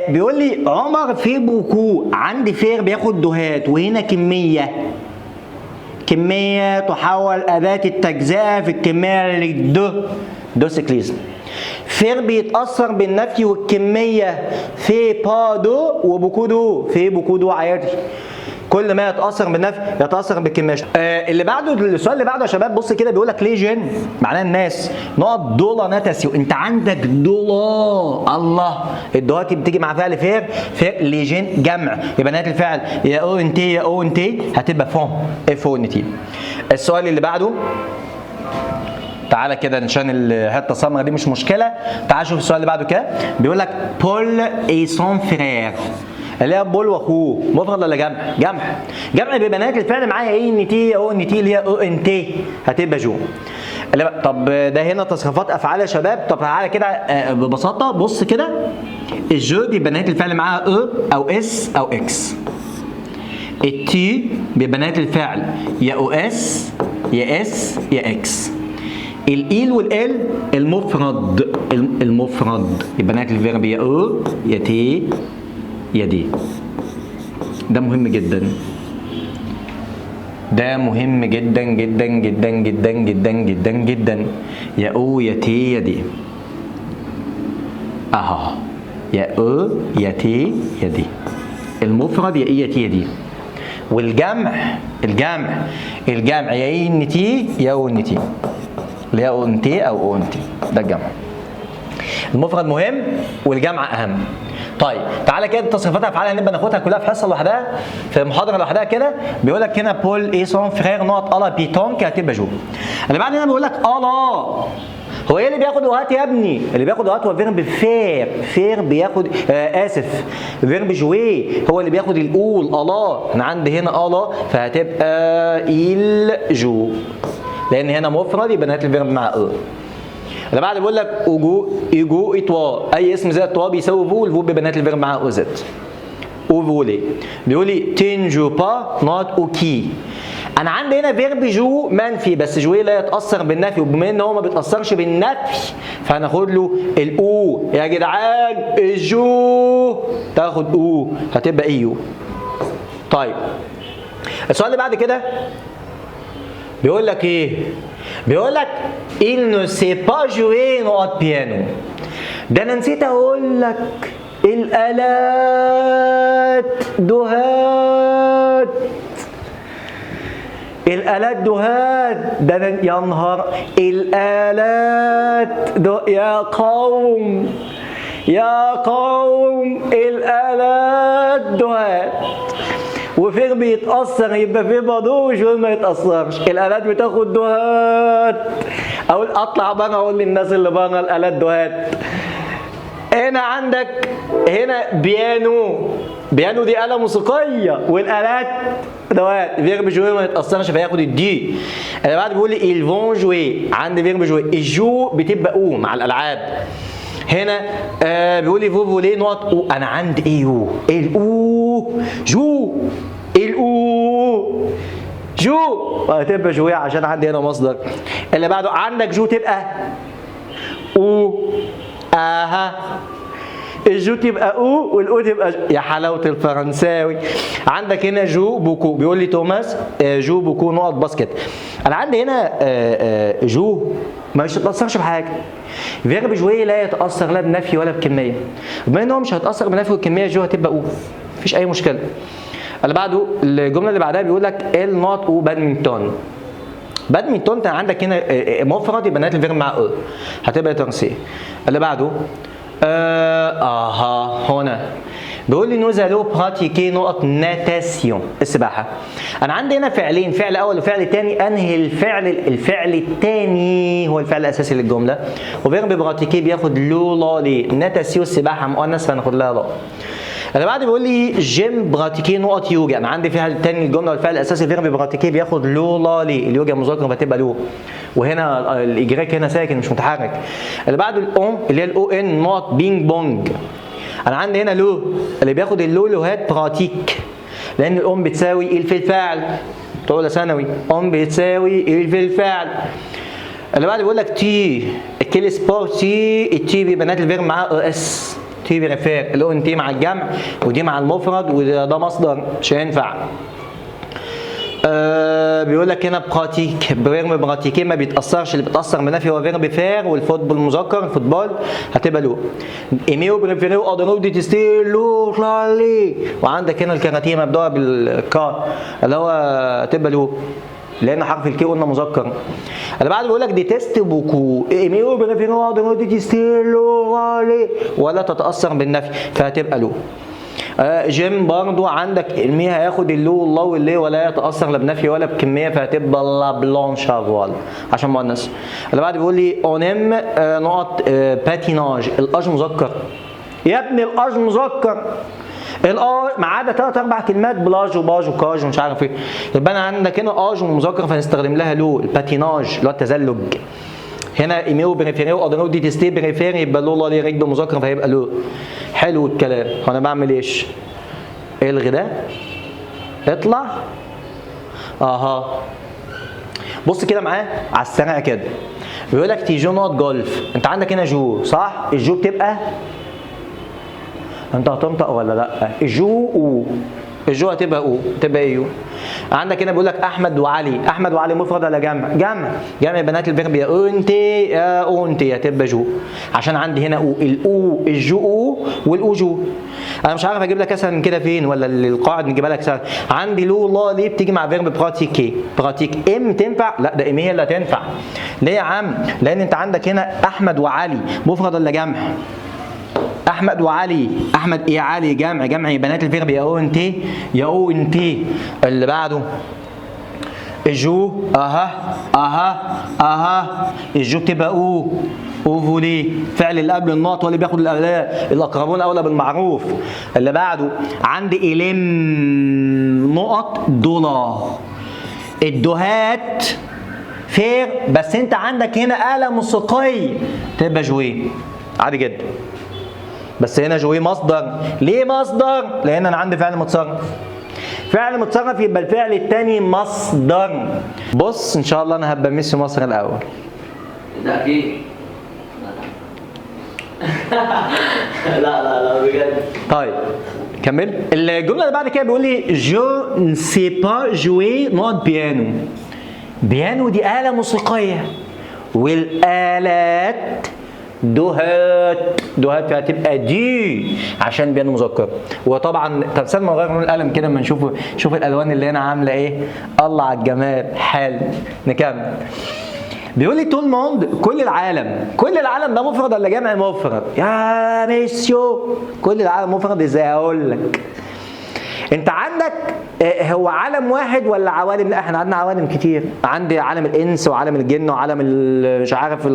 بيقول لي عمر fait beaucoup. عندي faire بياخد de هات، وهنا كمية، كمية تحول اداه التجزئة في الكمية ل de، de cyclisme. faire بيتاثر بالنفي والكميه، fait pas de و beaucoup de، fait beaucoup de عادي. كل ما يتاثر بالنفي يتاثر بالكمية. اللي بعده، السؤال اللي بعده يا شباب، بص كده بيقول لك les gens معناها الناس نقط de la natation. انت عندك de la، الله، ال de هات بتيجي مع فعل faire. faire les gens جمع، يبقى نهاية الفعل يا e n t يا o n t، هتبقى font، f o n t. السؤال اللي بعده، تعالى كده عشان الحتة السمراء دي مش مشكلة. تعالى شوف السؤال اللي بعده كده، بيقول لك Paul et son frère، اللي هي بول واخوه، مفرد ولا جمع؟ جمع. جمع بيبقى نهاية الفعل معايا e n t o n t اللي هي e n t، هتبقى jouent. طب ده هنا تصريفات افعال يا شباب. طب تعالى كده ببساطة بص كده، ال je بيبقى نهاية الفعل معاها e او s او x. ال tu بيبقى نهاية الفعل يا e s يا s يا x. ال il وال elle المفرد، المفرد يبقى نهاية ال verbe يا e يا t يا d. ده مهم جدا، ده مهم جدا جدا جدا جدا جدا جدا جدا. يا e يا t يا d، اهو يا e يا t يا d. المفرد يا e يا t يا d. والجمع، الجمع، الجمع يا e n t يا o n t، اللي هي o n t او o n t، ده الجمع. المفرد مهم والجمع اهم. طيب تعالى كده تصريفات افعال هنبقى ناخدها كلها في حصة لوحدها، في محاضرة لوحدها كده. بيقول لك هنا Paul et son frère نقط à la pétanque، هتبقى jouent. اللي بعد هنا بيقول لك à la، هو ايه اللي بياخد au هات يا ابني؟ اللي بياخد au هات هو verbe faire. faire بياخد اسف، verbe jouer هو اللي بياخد ال au à la. انا عندي هنا à la فهتبقى ils jouent، لان هنا مفرد يبقى نهاية ال verbe مع e. اللي بعد بيقول لك Hugo، Hugo et toi، اي اسم زائد toi بيساوي vous، ال vous بيبقى نهاية ال verbe معاه e z. au volley. بيقول لي tu ne joues pas نقط au quilles. انا عندي هنا verbe joue منفي، بس jouer لا يتاثر بالنفي، وبما ان هو ما بيتاثرش بالنفي فهناخد له ال ou. يا جدعان ال joue تاخد ou، هتبقى e u. طيب السؤال اللي بعد كده بيقول لك ايه؟ بيقول لك il ne sait pas jouer نقط piano. ده انا نسيت اقول لك الالات de هات، الالات de هات. ده أنا يا نهار، الالات de، يا قوم يا قوم، الالات de هات و faire بيتأثر يبقى fait pas de و jouer ما يتأثرش. الآلات بتاخد de هات. أقول أطلع بره أقول للناس اللي بره الآلات de هات. هنا عندك هنا piano، piano دي آلة موسيقية، والآلات de هات. verbe jouer ما يتأثرش فياخد ال du. اللي بعد بيقول لي ils vont jouer. عندي verbe jouer، ال joue بتبقى au مع الألعاب. هنا بيقول لي vous voulez نقط au. انا عندي ايه au؟ ال au jou، ال au joue هتبقى jouer عشان عندي هنا مصدر. اللي بعده عندك joue تبقى ou، اها ال je تبقى ou وال ou تبقى يا حلاوة الفرنساوي. عندك هنا joue beaucoup، بيقول لي توماس joue beaucoup نقط basket. انا عندي هنا joue ما يتاثرش بحاجة. verbe jouer لا يتاثر لا بنفي ولا بكمية. بما ان هو مش هيتاثر بنفي والكميه، joue هتبقى ou، مفيش اي مشكلة. اللي بعده، الجملة اللي بعدها بيقول لك ils نقط au badminton. badminton انت عندك هنا مفرد، يبقى نهاية ال verbe مع e، هتبقى exercer. اللي بعده اها هنا بيقول لي nous allons pratiquer نقط natation السباحة. انا عندي هنا فعلين، فعل اول وفعل ثاني. انهي الفعل؟ الفعل الثاني هو الفعل الاساسي للجملة. و verbe pratiquer بياخد le la les. natation السباحة مؤنث، فناخد لها la. اللي بعد بيقول لي j'aime pratiquer نقط يوجا. انا عندي فيها الثاني الجملة والفعل الاساسي، verbe pratiquer بياخد le la les. اليوجا مذكر فتبقى le، وهنا ال i grec هنا ساكن مش متحرك. اللي بعده ال on اللي هي ال o n نقط ping-pong. انا عندي هنا le اللي بياخد ال le le هات pratique، لان ال on بتساوي il في الفاعل، بتوع اولى ثانوي، on بتساوي il في الفاعل. اللي بعد بيقول لك tu quel sport tu، ال tu بيبقى نهاية ال verbe معاه e s، tu préfères. ال o n t مع الجمع ودي مع المفرد، وده مصدر مش هينفع. بيقول لك هنا pratique، verbe pratiquer ما بيتاثرش، اللي بيتاثر بنفي هو verbe faire، وال football مذكر ال football هتبقى le. aimer و préférer و adorer و détester le la les. وعندك هنا الكاراتيه مبدوعه بال k اللي هو تبقى le، لان حرف ال k قلنا مذكر. اللي بعده بيقول لك déteste beaucoup، aimer و préférer و adorer و détester le la les ولا تتاثر بالنفي فهتبقى le. J'aime برضو عندك aimer هياخد ال le وال la وال les ولا يتاثر لا بنفي ولا بكمية، فهتبقى la planche à voile عشان مؤنث. اللي بعد بيقول لي on aime نقط patinage. ال age مذكر يا ابني، ال age مذكر، ال a ما عدا ثلاث اربع كلمات، plage و page و cage ومش عارف ايه. يبقى انا عندك هنا age مذكر فنستخدم لها le، ال patinage اللي هو التزلج. هنا aimer و préférer و adorer و détester، préfère يبقى le la les رجل مذكر فهيبقى le. حلو الكلام. هو انا بعمل ايش؟ الغي ده، اطلع. اها بص كده معايا على السريع كده، بيقول لك tu joues نقط جولف. انت عندك هنا joues صح؟ ال joues بتبقى، انت هتنطق ولا لا؟ ال joues ou، ال joues هتبقى ou، تبقى u. عندك هنا بيقول لك احمد وعلي، احمد وعلي مفرد ولا جمع؟ جمع. جمع بنات ال verbe يا e n t يا o n t، هتبقى jouent عشان عندي هنا ou، ال ou ال je ou وال ou joue. انا مش عارف اجيب لك اسهل من كده فين، ولا القاعد نجيبها لك سهل. عندي le la les بتيجي مع verbe pratiquer. pratique aime تنفع؟ لا، ده aimer هي اللي هتنفع. ليه يا عم؟ لان انت عندك هنا احمد وعلي مفرد ولا جمع؟ احمد وعلي، احمد et علي جمع، جمع بنات ال verbe يا o n t يا o n t. اللي بعده ال joue، اها اها اها ال joue بتبقى ou، au volley، فعل اللي قبل النقط هو اللي بياخد الاولاد، الاقربون اولى بالمعروف. اللي بعده عندي il aime نقط de la، الدهات faire، بس انت عندك هنا آلة موسيقية تبقى jouer عادي جدا. بس هنا jouer مصدر. ليه مصدر؟ لان انا عندي فعل متصرف، فعل متصرف يبقى الفعل الثاني مصدر. بص ان شاء الله انا هبقى ميسي مصر الاول. ده اكيد. لا لا لا بجد. طيب كمل. الجملة اللي بعد كده بيقول لي je ne sais pas jouer نقط piano. piano دي آلة موسيقية، والآلات دوهات، دوهات هتبقى du عشان بيانو مذكر. وطبعا طب استنى ما نغير لون القلم كده، اما نشوف، شوف الالوان اللي هنا عامله ايه. الله على الجمال. حلو، نكمل. بيقول لي tout le monde كل العالم. كل العالم ده مفرد ولا جمع؟ مفرد يا ميسيو. كل العالم مفرد ازاي؟ اقول لك انت عندك هو عالم واحد ولا عوالم؟ لا احنا عندنا عوالم كتير، عندي عالم الانس وعالم الجن وعالم مش عارف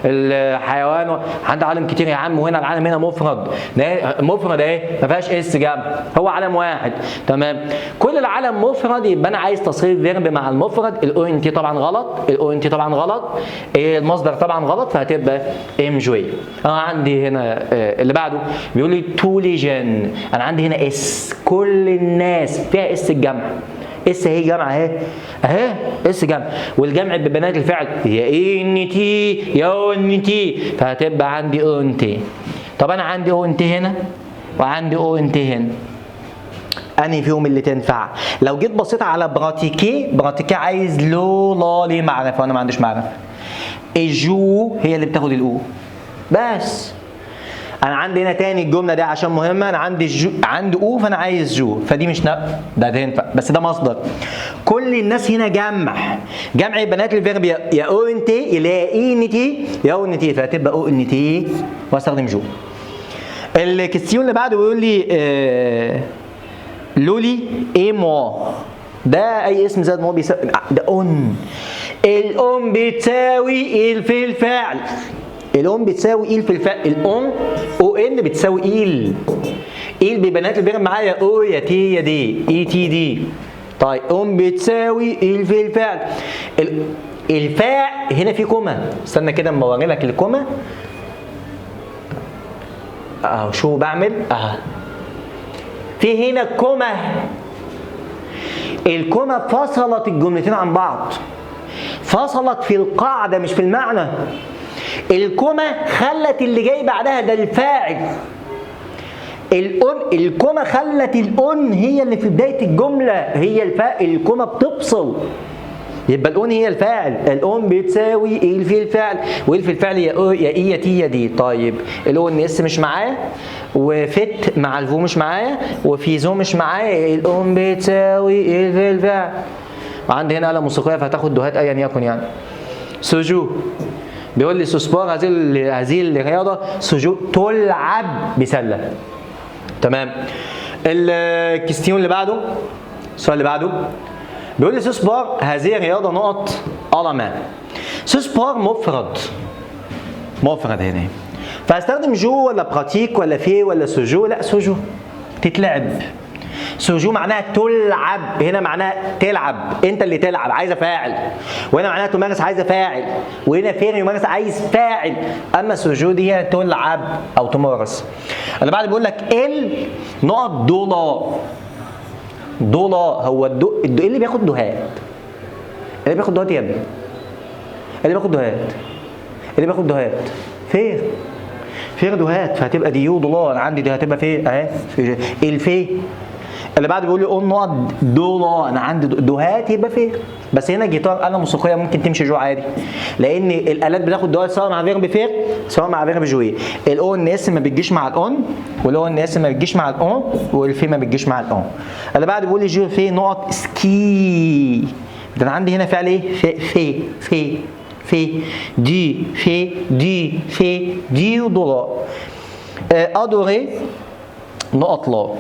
الحيوان، عندي عالم كتير يا عم. وهنا العالم هنا مفرد، ده مفرد اهي ما فيهاش s جمع، هو عالم واحد. تمام، كل العالم مفرد، يبقى انا عايز تصريف verbe مع المفرد. ال o n t طبعا غلط، ال o n t طبعا غلط، المصدر طبعا غلط، فهتبقى aiment jouer. انا عندي هنا اللي بعده بيقول لي tous les gens، انا عندي هنا s، كل الناس فيها s الجمع، s اهي جمع اهي اهي s جمع، والجمع ببنات الفعل يا n t يا o n t، فهتبقى عندي o n t. طب انا عندي o n t هنا وعندي o n t هنا، انهي فيهم اللي تنفع؟ لو جيت بصيت على pratiquer، pratiquer عايز le la les معرفة، وانا ما عنديش معرفة. ال joue هي اللي بتاخد ال e بس. انا عندي هنا تاني الجملة دي عشان مهمة، انا عندي joue، عندي e فانا عايز joue، فدي مش ده تنفع بس ده مصدر. كل الناس هنا جمع، جمع بنات ال verbe يا e n t اللي هي i n t يا o n t، فهتبقى o n t واستخدم joue. ال question اللي بعده بيقول لي لولي et moi، ده اي اسم زائد moi بيساوي ده on. ال on بتساوي il في الفعل، ال on بتساوي il في الفعل، ال on o n بتساوي il، il ببنات ال verbe معايا e يا t يا d، e t d. طيب on بتساوي il في الفعل، الفاعل هنا في comma، استنى كده اما اوري لك ال comma اهو، شو بعمل اهو، في هنا comma، ال comma فصلت الجملتين عن بعض، فصلت في القاعدة مش في المعنى. ال comma خلت اللي جاي بعدها ده الفاعل، ال on ال comma خلت ال on هي اللي في بداية الجملة هي الفاعل، ال comma بتفصل، يبقى ال on هي الفاعل، ال on بتساوي il في الفعل، و il في الفعل يا e يا i يا t يا d. طيب ال o n s مش معايا، و faites مع ال vous مش معايا، و faisons مش معايا، ال on بتساوي il في الفعل. وعندي هنا آلة موسيقية فهتاخد دوهات ايا يكن يعني. se joue بيقول لي ce sport، هذه الرياضة se joue تلعب بسلة. تمام. ال question اللي بعده، السؤال اللي بعده بيقول لي ce sport هذه الرياضة نقط à la main. ce sport مفرد، مفرد هنا، فهستخدم joue ولا pratique ولا fait ولا se joue؟ لا se joue تتلعب، se joue معناها تلعب، هنا معناها تلعب انت اللي تلعب عايزه فاعل، وهنا معناها تمارس عايزه فاعل، وهنا faire يمارس عايز فاعل، اما se joue دي هي تلعب او تمارس. اللي بعد بيقول لك il نقط de la، de la هو الدو ايه اللي بياخد دوهات؟ اللي بياخد دوهات يا ابني، اللي بياخد دوهات، اللي بياخد دوهات faire، faire دوهات، فهتبقى du de la، انا عندي دي هتبقى faire اهي il fait. اللي بعد بيقول لي on نقط de la، انا عندي دوهات يبقى faire، بس هنا جيتار آلة موسيقية ممكن تمشي joue عادي، لأن الآلات بتاخد دوهات سواء مع verbe faire سواء مع verbe jouer. ال o n s ما بتجيش مع ال on، وال o n s ما بتجيش مع ال on، وال fait ما بتجيش مع ال on. اللي بعد بيقول لي je fais نقط ski، ده انا عندي هنا فعل ايه؟ fait fait fait fait du fait du fait du de la. adorer نقط la،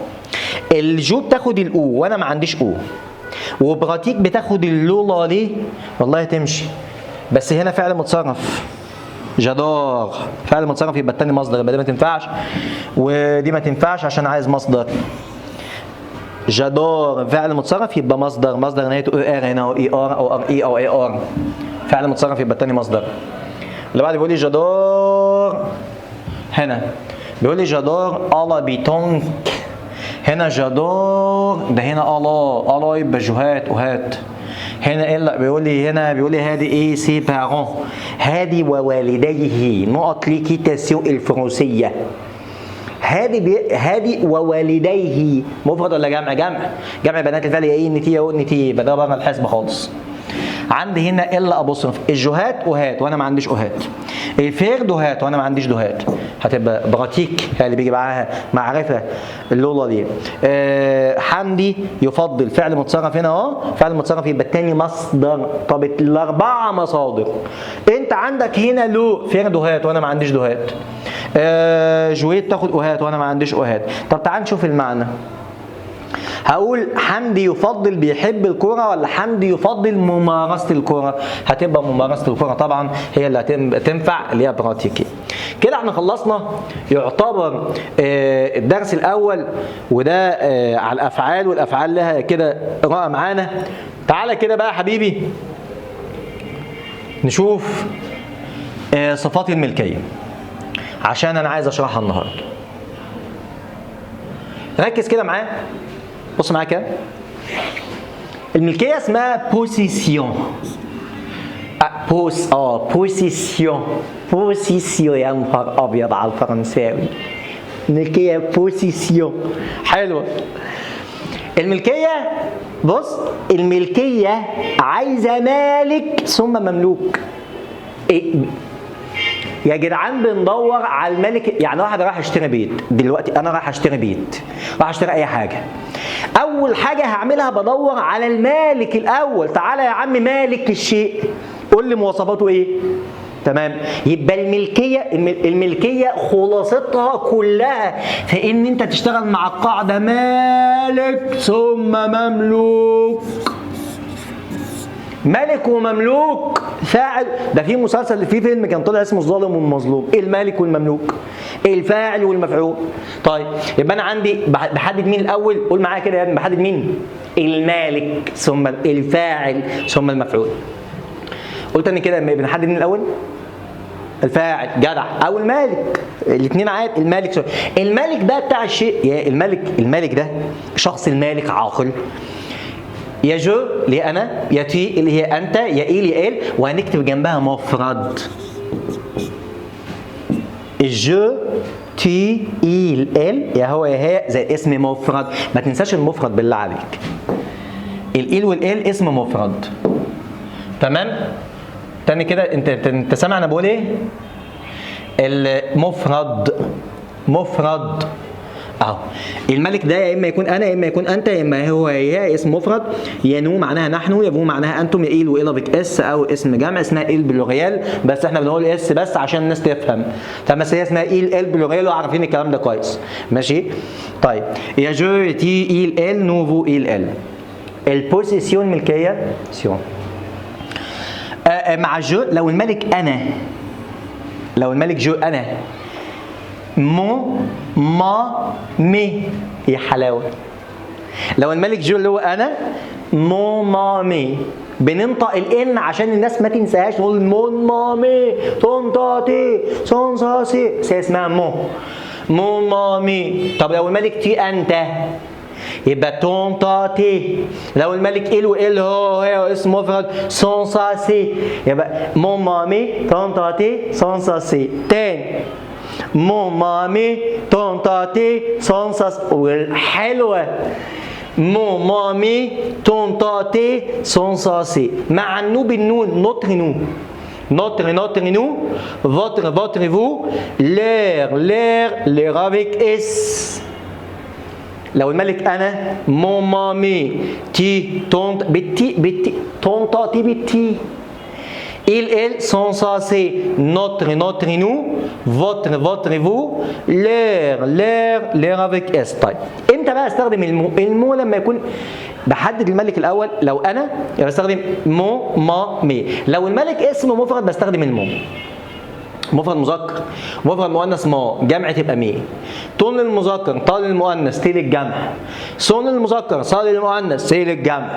ال joue بتاخد ال e وانا ما عنديش e، و pratique بتاخد ال le la les، والله تمشي، بس هنا فعل متصرف j'adore، فعل متصرف يبقى التاني مصدر، يبقى دي ما تنفعش ودي ما تنفعش عشان عايز مصدر. j'adore فعل متصرف يبقى مصدر، مصدر نهايته e r هنا او i r او r i او a r، فعل متصرف يبقى التاني مصدر. اللي بعد بيقول لي j'adore، هنا بيقول لي j'adore à la pétanque، هنا j'adore ده هنا à la، à la يبقى جوهات وهات. هنا ايه اللي بيقول لي هنا؟ بيقول لي هادي et ses parents، هادي ووالديه نقط l'équitation الفروسية. هادي هادي ووالديه مفرد ولا جمع؟ جمع، جمع بنات الفعل يا i n t يا o n t، يبقى ده بره الحسبة خالص. عندي هنا l apostrophe، الجوهات وهات وانا ما عنديش اوهات، ال faire دوهات وانا ما عنديش دوهات، هتبقى pratique هي اللي بيجي معاها معرفة ال le la les. حمدي يفضل فعل متصرف هنا اهو، فعل متصرف يبقى التاني مصدر. طب الاربعة مصادر، انت عندك هنا le faire دوهات وانا ما عنديش دوهات، jouer تاخد اوهات وانا ما عنديش اوهات. طب تعال نشوف المعنى. هقول حمدي يفضل بيحب الكرة ولا حمدي يفضل ممارسة الكرة؟ هتبقى ممارسة الكرة طبعا هي اللي هتنفع اللي هي pratiquer. كده احنا خلصنا يعتبر الدرس الأول، وده على الأفعال، والأفعال لها كده قراءة معانا. تعالى كده بقى يا حبيبي نشوف صفات الملكية عشان أنا عايز أشرحها النهاردة. ركز كده معايا، بص معايا كده. الملكية اسمها possession. Pos possession، possession، يا نهار ابيض على الفرنساوي. ملكية possession، حلوة. الملكية، بص، الملكية عايزه مالك ثم مملوك. إيه؟ يا جدعان بندور على الملك. يعني واحد راح يشتري بيت دلوقتي، انا رايح اشتري بيت، رايح اشتري اي حاجة، اول حاجة هعملها بدور على المالك الاول. تعالى يا عم مالك الشيء، قول لي مواصفاته ايه. تمام. يبقى الملكية خلاصتها كلها في ان انت تشتغل مع القاعدة مالك ثم مملوك. مالك ومملوك، فاعل. ده في مسلسل، في فيلم كان طلع اسمه الظالم والمظلوم، المالك والمملوك، الفاعل والمفعول. طيب يبقى انا عندي بحدد مين الاول؟ قول معايا كده يا ابني، بحدد مين؟ المالك ثم الفاعل ثم المفعول. قلت انا كده بنحدد مين الاول؟ الفاعل، جدع، او المالك، الاثنين عادي. المالك sorry. المالك بقى بتاع الشيء، يا المالك، المالك ده شخص المالك عاقل. يا je اللي هي انا، يا tu اللي هي انت، يا il يا elle، وهنكتب جنبها مفرد. je، tu، il، elle، يا هو يا هي، زي اسم مفرد. ما تنساش المفرد بالله عليك. ال il وال elle اسم مفرد. تمام؟ تاني كده، انت سامع انا بقول ايه؟ المفرد، مفرد اهو. الملك ده يا اما يكون انا، يا اما يكون انت، يا اما هو يا هي، اسم مفرد. يا nous معناها نحن، يا vous معناها انتم، يا ils و ils avec s او اسم جمع اسمها ils pluriel، بس احنا بنقول s بس عشان الناس تفهم. تمام؟ بس هي اسمها ils، elles pluriel، وعارفين الكلام ده كويس. ماشي؟ طيب، يا je، tu، il، elle، nous، vous، ils، elles. ال possession ملكية sion. مع je، لو الملك انا، لو الملك je انا، mon، ma، mes. يا حلاوة. لو الملك je اللي هو انا، mon، ma، mes، بننطق ال n عشان الناس ما تنساهاش، نقول mon، ma، mes، ton، ta، tes، son، sa، ses، بس هي اسمها mon، mon، ma، mes. طب لو الملك tu انت، يبقى ton، ta، tes. لو الملك il و elle، هو هي، اسم مفرد، son، sa، ses. يبقى mon، ma، mes، ton، ta، tes، son، sa، ses. تاني، mon، ma، mes، ton، ta، tes، son، sa. والحلوه mon، ma، mes، ton، ta، tes، son، sa، ses. مع ال nous بالنون، notre، nos، notre، notre، nous، votre، votre، vous، leur، leur، leur avec s. لو الملك انا، mon، ma، mes، tu، ton بال t، بال t، ton، ta، tes بال t، il، elle، son، sa، ses، notre، notre، nous، votre، votre، vous، leur، leur، leur avec s. طيب امتى بقى استخدم ال mon؟ ال mon لما يكون بحدد الملك الاول. لو انا يبقى بستخدم mon، ma، mes. لو الملك اسم مفرد بستخدم ال mon، مفرد مذكر. مفرد مؤنث ma، جمع تبقى mes. ton للمذكر، ta للمؤنث، tes للجمع. son للمذكر، sa للمؤنث، ses للجمع.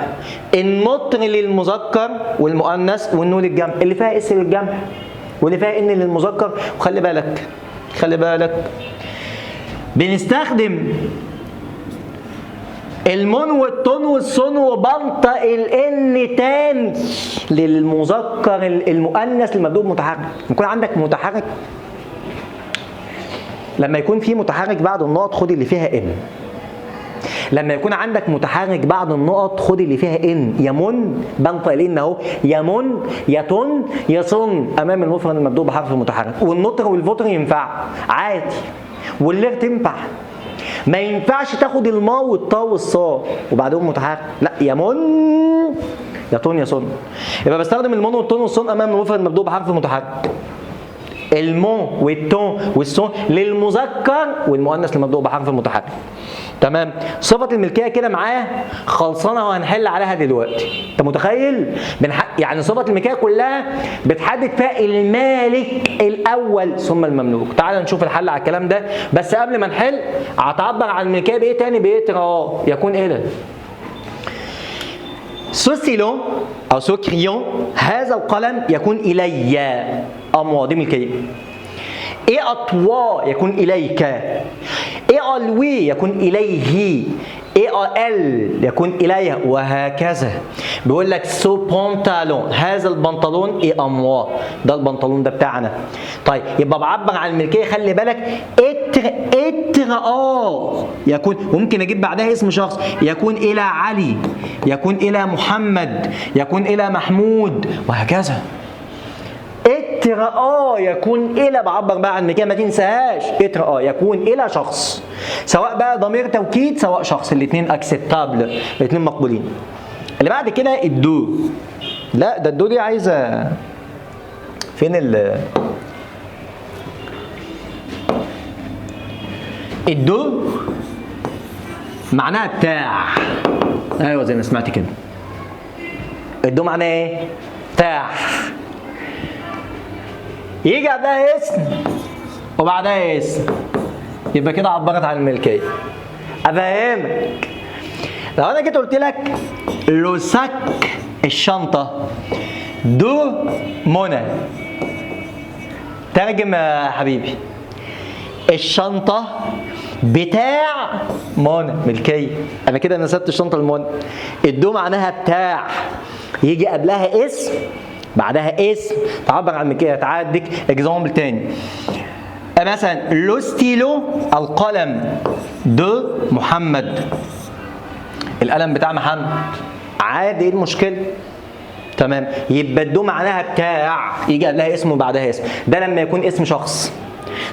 ال notre للمذكر والمؤنث وال nos للجمع، اللي فيها s للجمع واللي فيها n للمذكر. وخلي بالك، خلي بالك، بنستخدم ال mon وال ton وال son وبنطق ال n تاني للمذكر المؤنث المبدوء متحرك. يكون عندك متحرك، لما يكون في متحرك بعد النقط خد اللي فيها n. لما يكون عندك متحرك بعد النقط خد اللي فيها n. يا mon، بنطق ال n اهو، يا mon، يا ton، يا son امام المفرد المبدوء بحرف متحرك. وال notre وال votre ينفع عادي، وال leur تنفع. ما ينفعش تاخد ال ma وال ta وال sa وبعدهم متحرك، لا، يا mon، يا ton، يا son. يبقى بستخدم ال mon وال ton وال son امام المفرد المبدوء بحرف متحرك. ال mon وال ton وال son للمذكر والمؤنث المبدوء بحرف متحرك. تمام؟ صفة الملكية كده معاه خلصانة وهنحل عليها دلوقتي. انت متخيل؟ يعني صفة الملكية كلها بتحدد فيها المالك الأول ثم المملوك. تعال نشوف الحل على الكلام ده، بس قبل ما نحل هتعبر عن الملكية بإيه تاني؟ ب être à، يكون إيه ده؟ ce stylo أو ce crayon، هذا القلم يكون إلي، à moi، دي ملكية. est à toi يكون إليك، est à lui يكون إليه، est à elle يكون اليها، وهكذا. بيقول لك ce pantalon، هذا البنطلون est à moi، ده البنطلون ده بتاعنا. طيب يبقى بعبر عن الملكية، خلي بالك être être à يكون، وممكن اجيب بعدها اسم شخص، يكون الى علي، يكون الى محمد، يكون الى محمود، وهكذا. être à يكون الى، بعبر بقى عن الملكية ما تنساهاش، être à يكون الى شخص، سواء بقى ضمير توكيد سواء شخص، الاثنين acceptables، الاثنين مقبولين. اللي بعد كده ال de، لا ده ال de دي عايزه فين ال de معناها بتاع، ايوه زي ما سمعت كده، ال de معناها ايه؟ بتاع. يجي قبلها اسم وبعدها اسم، يبقى كده عبرت عن الملكية. افهمك، لو انا جيت قلت لك le sac الشنطة de منى، ترجم يا حبيبي، الشنطة بتاع منى، ملكية، انا كده نسبت الشنطة لمنى. ال de معناها بتاع، يجي قبلها اسم بعدها اسم، تعبر عن الملكية. تعال اديك exemple تاني، مثلا le stylo القلم de محمد، القلم بتاع محمد، عادي، ايه المشكلة؟ تمام. يبقى ال de معناها بتاع، يجي قبلها اسم وبعدها اسم، ده لما يكون اسم شخص.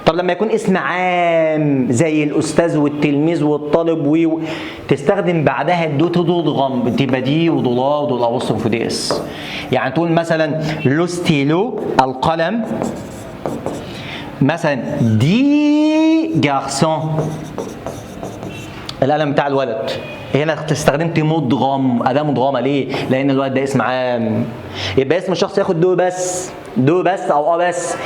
طب لما يكون اسم عام زي الاستاذ والتلميذ والطالب و تستخدم بعدها ال de تضغم، تبقى du و de la و de l'apostrophe d s. يعني تقول مثلا le stylo القلم مثلا du garçon، القلم بتاع الولد. هنا استخدمت مدغم، اداه مدغمه، ليه؟ لان الولد ده اسم عام، يبقى اسم الشخص ياخد de بس، de بس او à بس.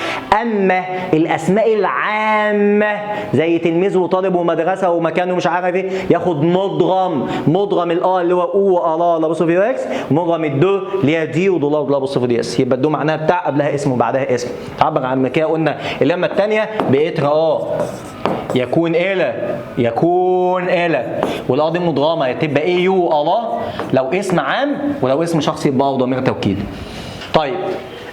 اما الاسماء العامة زي تلميذ وطالب ومدرسة ومكان ومش عارف ايه، ياخد مدغم، مدغم ال à اللي هو au à la l'apostrophe x، مدغم ال de اللي هي du و de la و de l'apostrophe d s. يبقى ال de معناها بتاع، قبلها اسم وبعدها اسم، تعبر عن الملكية. قلنا اللمة الثانية ب être à يكون الى، يكون الى، وال à دي مدغمه تبقى a u à la لو اسم عام، ولو اسم شخص يبقى au ضمير توكيد. طيب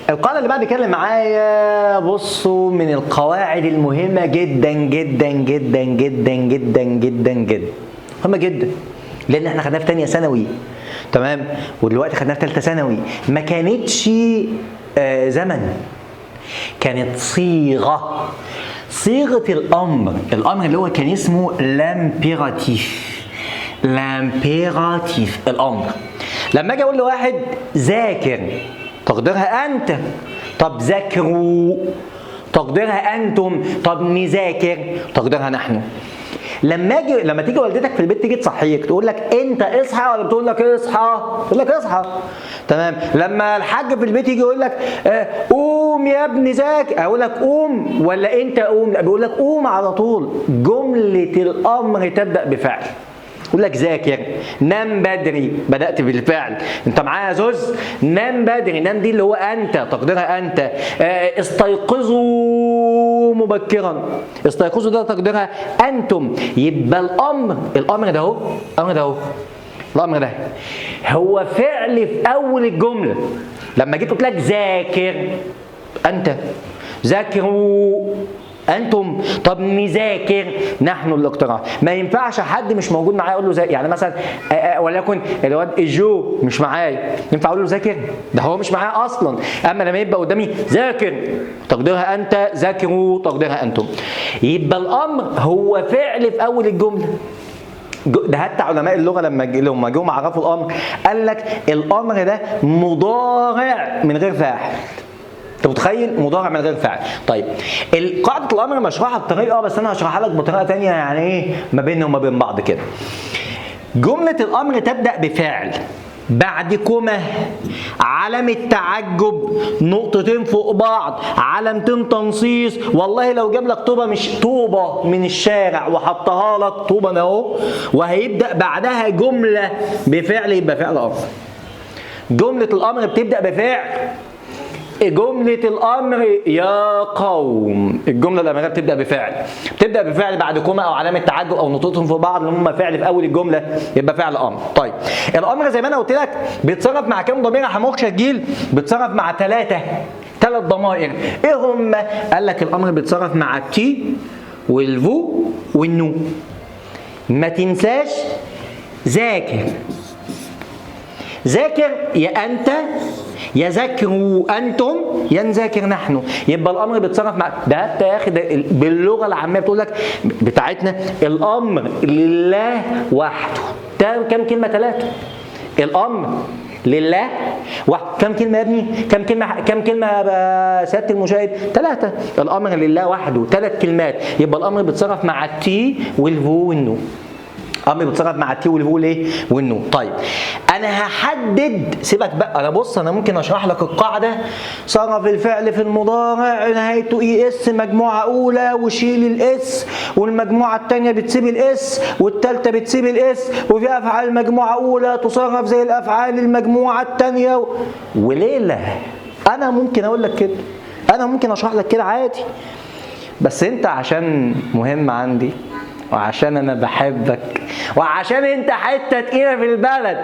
القاعدة اللي بعد كده اللي معايا، بصوا من القواعد المهمة جدا جدا جدا جدا جدا جدا جدا، مهمة جدا، لان احنا خدناها في ثانية ثانوي، تمام، ودلوقتي خدناها في ثالثة ثانوي. ما كانتش زمن، كانت صيغة، صيغة الامر، الامر اللي هو كان اسمه l'impératif، l'impératif الامر. لما اجي اقول لواحد ذاكر، تقديرها انت، طب ذاكروا تقديرها انتم، طب نذاكر تقديرها نحن. لما تيجي والدتك في البيت تيجي تصحيك تقول لك انت اصحى ولا بتقول لك اصحى؟ تقول لك اصحى، تمام. لما الحاج في البيت يجي يقول لك قوم يا ابني ذاكر، اقول لك قوم ولا انت قوم؟ لا، بيقول لك قوم على طول. جملة الامر تبدأ بفعل، يقول لك ذاكر، نام بدري، بدأت بالفعل، انت معايا يا زوز؟ نام بدري، نام دي اللي هو انت، تقديرها انت. استيقظوا مبكرا، استيقظوا ده تقديرها انتم. يبقى الامر، الامر ده اهو، الامر ده اهو، الامر ده هو فعل في اول الجملة. لما جيت قلت لك ذاكر انت، ذاكروا انتم، طب نذاكر نحن الاقتراح. ما ينفعش حد مش موجود معايا اقول له ذاكر، يعني مثلا وليكن الواد جو مش معايا، ينفع اقول له ذاكر؟ ده هو مش معايا اصلا. اما لما يبقى قدامي ذاكر تقديرها انت، ذاكروا تقديرها انتم. يبقى الامر هو فعل في اول الجملة. ده حتى علماء اللغة لما جم عرفوا الامر قال لك الامر ده مضارع من غير فاعل. انت متخيل؟ مضارع من غير فاعل. طيب قاعدة الامر مشروحه بطريقة، بس انا هشرحها لك بطريقة ثانية، يعني ايه ما بيننا وما بين بعض كده. جملة الامر تبدا بفعل، بعد comma، علامة تعجب، نقطتين فوق بعض، علامتين تنصيص. والله لو جاب لك طوبة، مش طوبة من الشارع وحطها لك طوبة اهو، وهيبدأ بعدها جملة بفعل، يبقى فعل أمر. جملة الأمر بتبدأ بفعل. جملة الأمر يا قوم، الجملة الأمرية بتبدأ بفعل، بتبدأ بفعل بعد كومة أو علامة تعجب أو نقطتهم في بعض اللي هم فعل في أول الجملة، يبقى فعل أمر. طيب الأمر زي ما أنا قلت لك بيتصرف مع كام ضمير يا حموكشة الجيل؟ بيتصرف مع ثلاث ضمائر. إيه هم؟ قال لك الأمر بيتصرف مع ال tu وال vous وال nous. ما تنساش ذاكر، ذاكر يا أنت، يا ذاكروا أنتم، يا نذاكر نحن. يبقى الأمر بيتصرف مع ده، حتى يا أخي باللغة العامية بتقول لك بتاعتنا الأمر لله وحده. ده كام كلمة؟ 3. الأمر لله وحده. كم كلمة يا ابني؟ كم كلمة؟ كم كلمة يا سيادة المشاهد؟ 3. الأمر لله وحده، 3 كلمات. يبقى الأمر بيتصرف مع ال tu وال vous وال nous. امر بيتصرف مع ال tu وال vous ليه؟ وال nous. طيب انا هحدد، سيبك بقى، انا بص انا ممكن اشرح لك القاعدة. صرف الفعل في المضارع نهايته e s، مجموعة اولى وشيل ال s، والمجموعة الثانية بتسيب ال s، والثالثة بتسيب ال s، وفي افعال مجموعة اولى تصرف زي الافعال المجموعة الثانية وليلة. انا ممكن اقول لك كده، انا ممكن اشرح لك كده عادي، بس انت عشان مهم عندي وعشان انا بحبك وعشان انت حتة تقيلة في البلد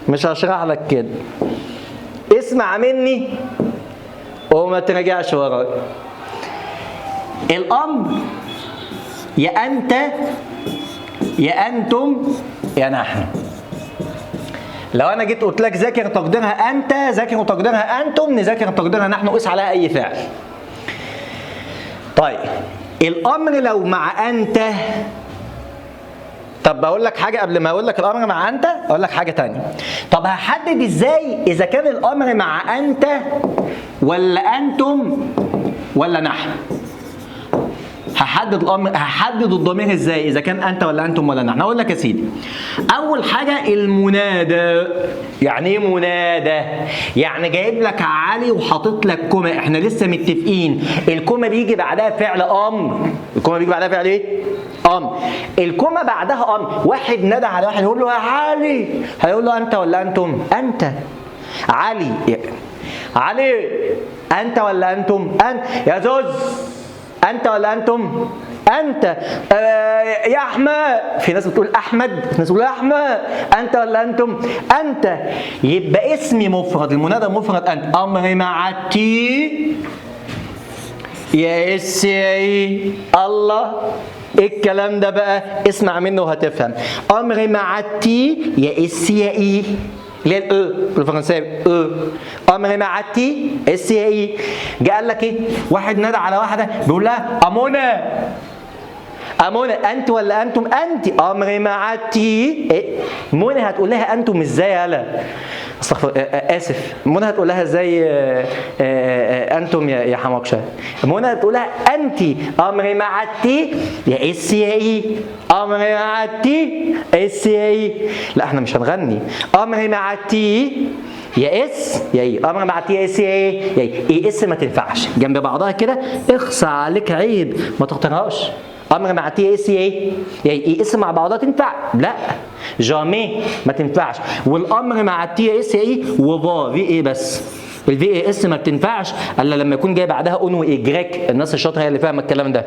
مش هشرح لك كده. اسمع مني وما ترجعش ورايا. الامر يا انت يا انتم يا نحن. لو انا جيت قلت لك ذاكر تقديرها انت، ذاكر تقديرها انتم، نذاكر تقديرها نحن، قيس عليها اي فعل. طيب الامر لو مع انت، طب بقول لك حاجة قبل ما اقول لك الامر مع انت، اقول لك حاجة تانية. طب هحدد ازاي اذا كان الامر مع انت ولا انتم ولا نحن؟ هحدد الامر، هحدد الضمير ازاي اذا كان انت ولا انتم ولا نحن؟ اقول لك يا سيدي، اول حاجة المنادى. يعني ايه منادى؟ يعني جايب لك علي وحاطط لك comma، احنا لسه متفقين ال comma بيجي بعدها فعل امر، ال comma بيجي بعدها فعل ايه؟ امر. ال comma بعدها امر، واحد نادى على واحد يقول له يا علي، هيقول له انت ولا انتم؟ انت. علي علي انت ولا انتم؟ انت. يا زوز انت ولا انتم؟ انت. يا احمد، في ناس بتقول احمد، في ناس بتقول احمد، انت ولا انتم؟ انت. يبقى اسمي مفرد، المنادى مفرد انت. امر مع tu يا s يا e. الله، ايه الكلام ده بقى؟ اسمع منه وهتفهم. امر مع tu يا s يا e، اللي هي ال e بالفرنساوي e. امر مع tu s يا e. جه قال لك ايه؟ واحد نادى على واحدة بيقول لها امونه، امونه انت ولا انتم؟ انت. امر مع tu إيه؟ منى هتقول لها انتم ازاي؟ يالا استغفر، اسف، منى هتقول لها ازاي انتم يا حماقشه؟ منى هتقول لها انت. امر مع tu يا s يا e. امر مع tu s يا e. لا احنا مش هنغني. امر مع tu يا s يا e. امر مع tu يا s يا e يا e. e s ما تنفعش جنب بعضها كده، اخصى عليك عيب، ما تختارهاش. امر مع tu s يا e يا e. e s مع بعضها تنفع؟ لا jamais ما تنفعش. والامر مع tu s يا e و vas v a بس، ال v a s ما بتنفعش الا لما يكون جاي بعدها o n و i grec. الناس الشاطره هي اللي فاهمه الكلام ده.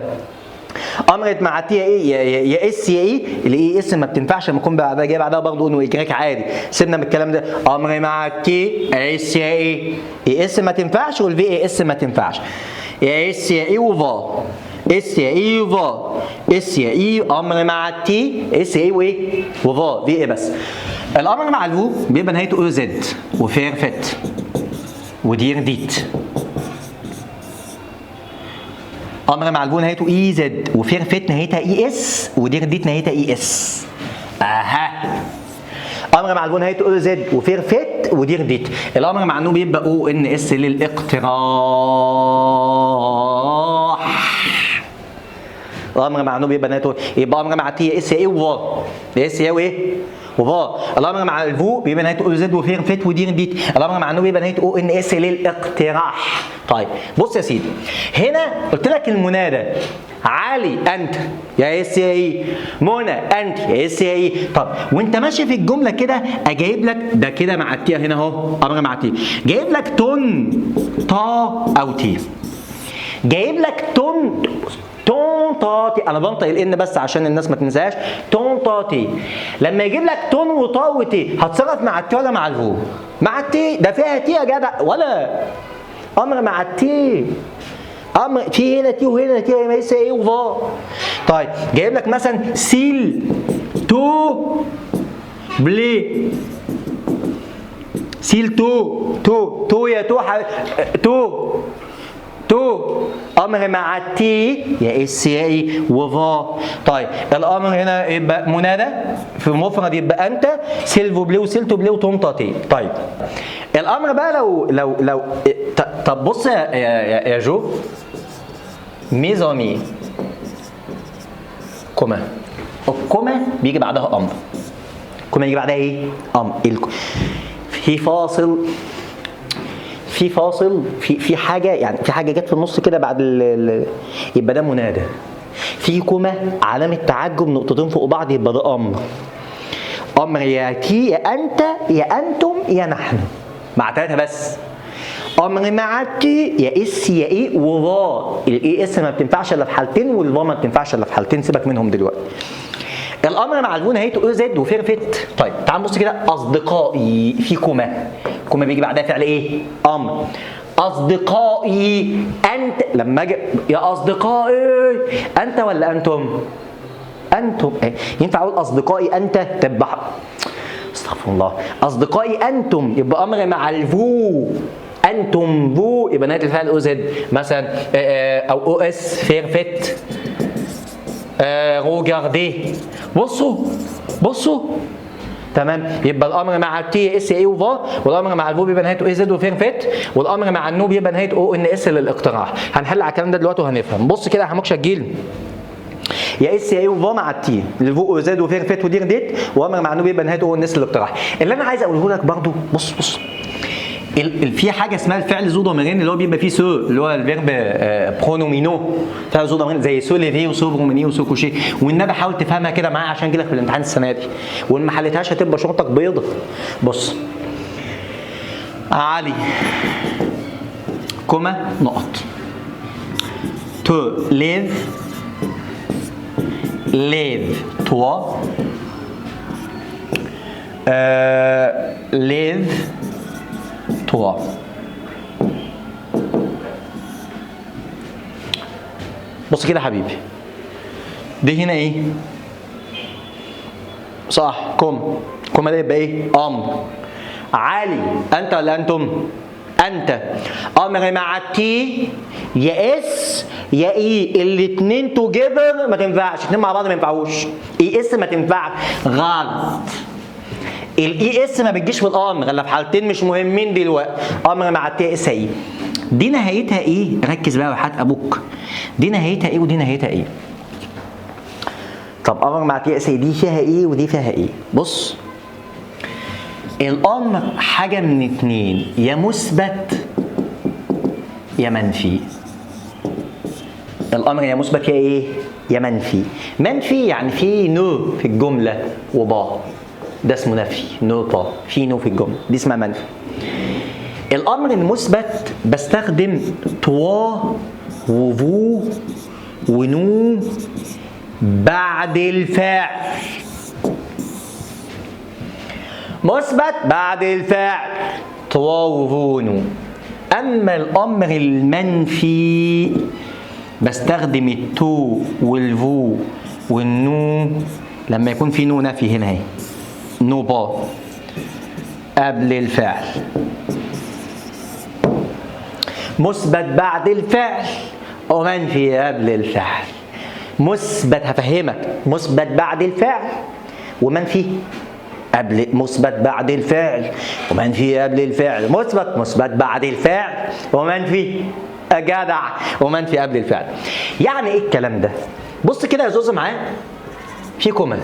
امرت مع tu ايه يا s يا e، ال e s ما بتنفعش لما يكون بعدها جاي بعدها برضه o n و i grec عادي. سيبنا من الكلام ده. امر مع tu s يا e، e s ما تنفعش، وال v a s ما تنفعش. يا s يا e و vas، s يا e vas، s يا e. امر مع tu s يا e وايه و vas v a بس. الامر مع ال vous بيبقى نهايته e z و faire faites و dire dites. امر مع ال vous نهايته e z و faire faites نهايتها e s و dire dites نهايتها e s. اها، امر مع ال vous نهايته e z و faire faites و dire dites. الامر مع ال nous بيبقى o n s للاقتراح. الامر مع nous بيبقى نهايته، يبقى امر مع tu s e و vas s e وايه و va. الامر مع ال vous بيبقى نهايته e z و faire faites و dire dites. الامر مع ال nous بيبقى نهايته o n s للاقتراح. طيب بص يا سيدي، هنا قلت لك المنادى علي انت يا s يا e، منى انت يا s يا e. طب وانت ماشي في الجملة كده اجايب لك ده كده مع ال tu هنا اهو، امر مع ال tu، جايب لك ton ta او tes، جايب لك ton ton ta tes، انا بنطق ال n بس عشان الناس ما تنساهاش، ton ta tes. لما يجيب لك ton و ta و tes هتصرف مع ال tu ولا مع ال vous؟ مع ال tu، ده فيها tu يا جدع، ولا امر مع ال tu، امر في هنا tu وهنا tu يا s e و va. طيب جايب لك مثلا s'il te plaît، s'il te te te يا te te te، امر مع ال tu يا s يا e و va. طيب الامر هنا يبقى منادى في مفرد يبقى انت، s'il vous plaît و s'il te plaît و ton ta tes. طيب الامر بقى لو طب بص يا جو، mes amis comma، ال comma بيجي بعدها امر، comma يجي بعدها ايه؟ امر. في فاصل، في فاصل، في حاجة، يعني في حاجة جت في النص كده بعد يبقى ده منادى. في comma علامة تعجب نقطتين فوق بعض يبقى ده امر. امر يا tu يا انت يا انتم يا نحن، مع ثلاثة بس. امر مع tu يا s يا e و va. ال e s ما بتنفعش الا في حالتين، وال va ما بتنفعش الا في حالتين، سيبك منهم دلوقتي. الامر مع ال vous نهايته e z و faire faites. طيب تعال نبص كده، اصدقائي في comma، comma بيجي بعدها فعل ايه؟ امر. اصدقائي انت، لما اجي يا اصدقائي انت ولا انتم؟ انتم. إيه؟ ينفع اقول اصدقائي انت؟ تبقى استغفر الله، اصدقائي انتم يبقى امر مع ال vous، انتم vous يبقى نهاية الفعل e z مثلا، او e s faire faites، regardez. بصوا بصوا تمام. يبقى الامر مع ال tu s e و va، والامر مع ال vous بيبقى نهايته e z و faire faites، والامر مع ال nous بيبقى نهايته o n s للاقتراح. هنحل على الكلام ده دلوقتي وهنفهم. بص كده يا حموكشه الجيل، يا s e و va مع ال tu ال vous e z و faire faites و dire dites، وامر مع ال nous بيبقى نهايته o n s للاقتراح. اللي انا عايز اقوله لك برضو، بص بص، في حاجة اسمها الفعل ذو ضميرين اللي هو بيبقى فيه se، اللي هو ال verbes pronominaux، فعل ذو ضميرين زي se lever و se promener و se coucher. والنبي حاول تفهمها كده معايا عشان كده في الامتحان السنة دي، وان ما حلتهاش هتبقى شرطك بيضة. بص علي comma نقط te lève، lève-toi، lève-toi. بص كده يا حبيبي، دي هنا ايه؟ صح comma، comma ده يبقى ايه؟ امر. علي انت ولا انتم؟ انت. امر مع ال tu يا s يا e، الاتنين together ما تنفعش، اتنين مع بعض ما ينفعوش، e s ما تنفعش، غلط. ال e s ما بتجيش في الامر الا في حالتين مش مهمين دلوقتي، امر مع ال tu s e. دي نهايتها ايه؟ ركز بقى وحات ابوك، دي نهايتها ايه ودي نهايتها ايه؟ طب امر مع tu s e دي فيها ايه ودي فيها ايه؟ بص الامر حاجة من اتنين، يا مثبت يا منفي. الامر يا مثبت يا ايه؟ يا منفي. منفي يعني في ne في الجملة و pas، ده اسمه نفي، ne pas، في ne في الجملة دي اسمها منفي. الامر المثبت بستخدم toi و vous و nous بعد الفعل. مثبت بعد الفعل toi و vous nous. اما الامر المنفي بستخدم ال te وال vous وال ne لما يكون في ne نفي هنا اهي، ne pas قبل الفعل. مثبت بعد الفعل ومنفي قبل الفعل. مثبت هفهمك، مثبت بعد الفعل ومنفي قبل، مثبت بعد الفعل ومنفي قبل الفعل، مثبت مثبت بعد الفعل ومنفي جدع ومنفي قبل الفعل. يعني ايه الكلام ده؟ بص كده يا زوز معايا، في comma.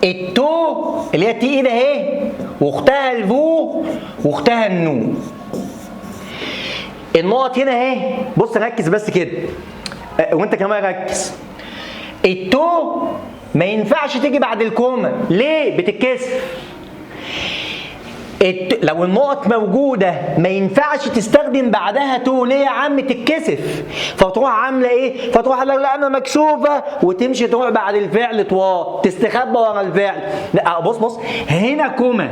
ال te اللي هي TE ده اهي، واختها ال vous، واختها ال nous. النقط هنا اهي، بص ركز بس كده، وانت كمان ركز. ال te ما ينفعش تيجي بعد ال comma، ليه؟ بتتكسف. لو النقط موجودة ما ينفعش تستخدم بعدها te، ليه يا عم؟ تتكسف. فتروح عامله ايه؟ فتروح لا لا انا مكسوفه، وتمشي تروح بعد الفعل toi، تستخبى ورا الفعل. لا بص بص، هنا comma،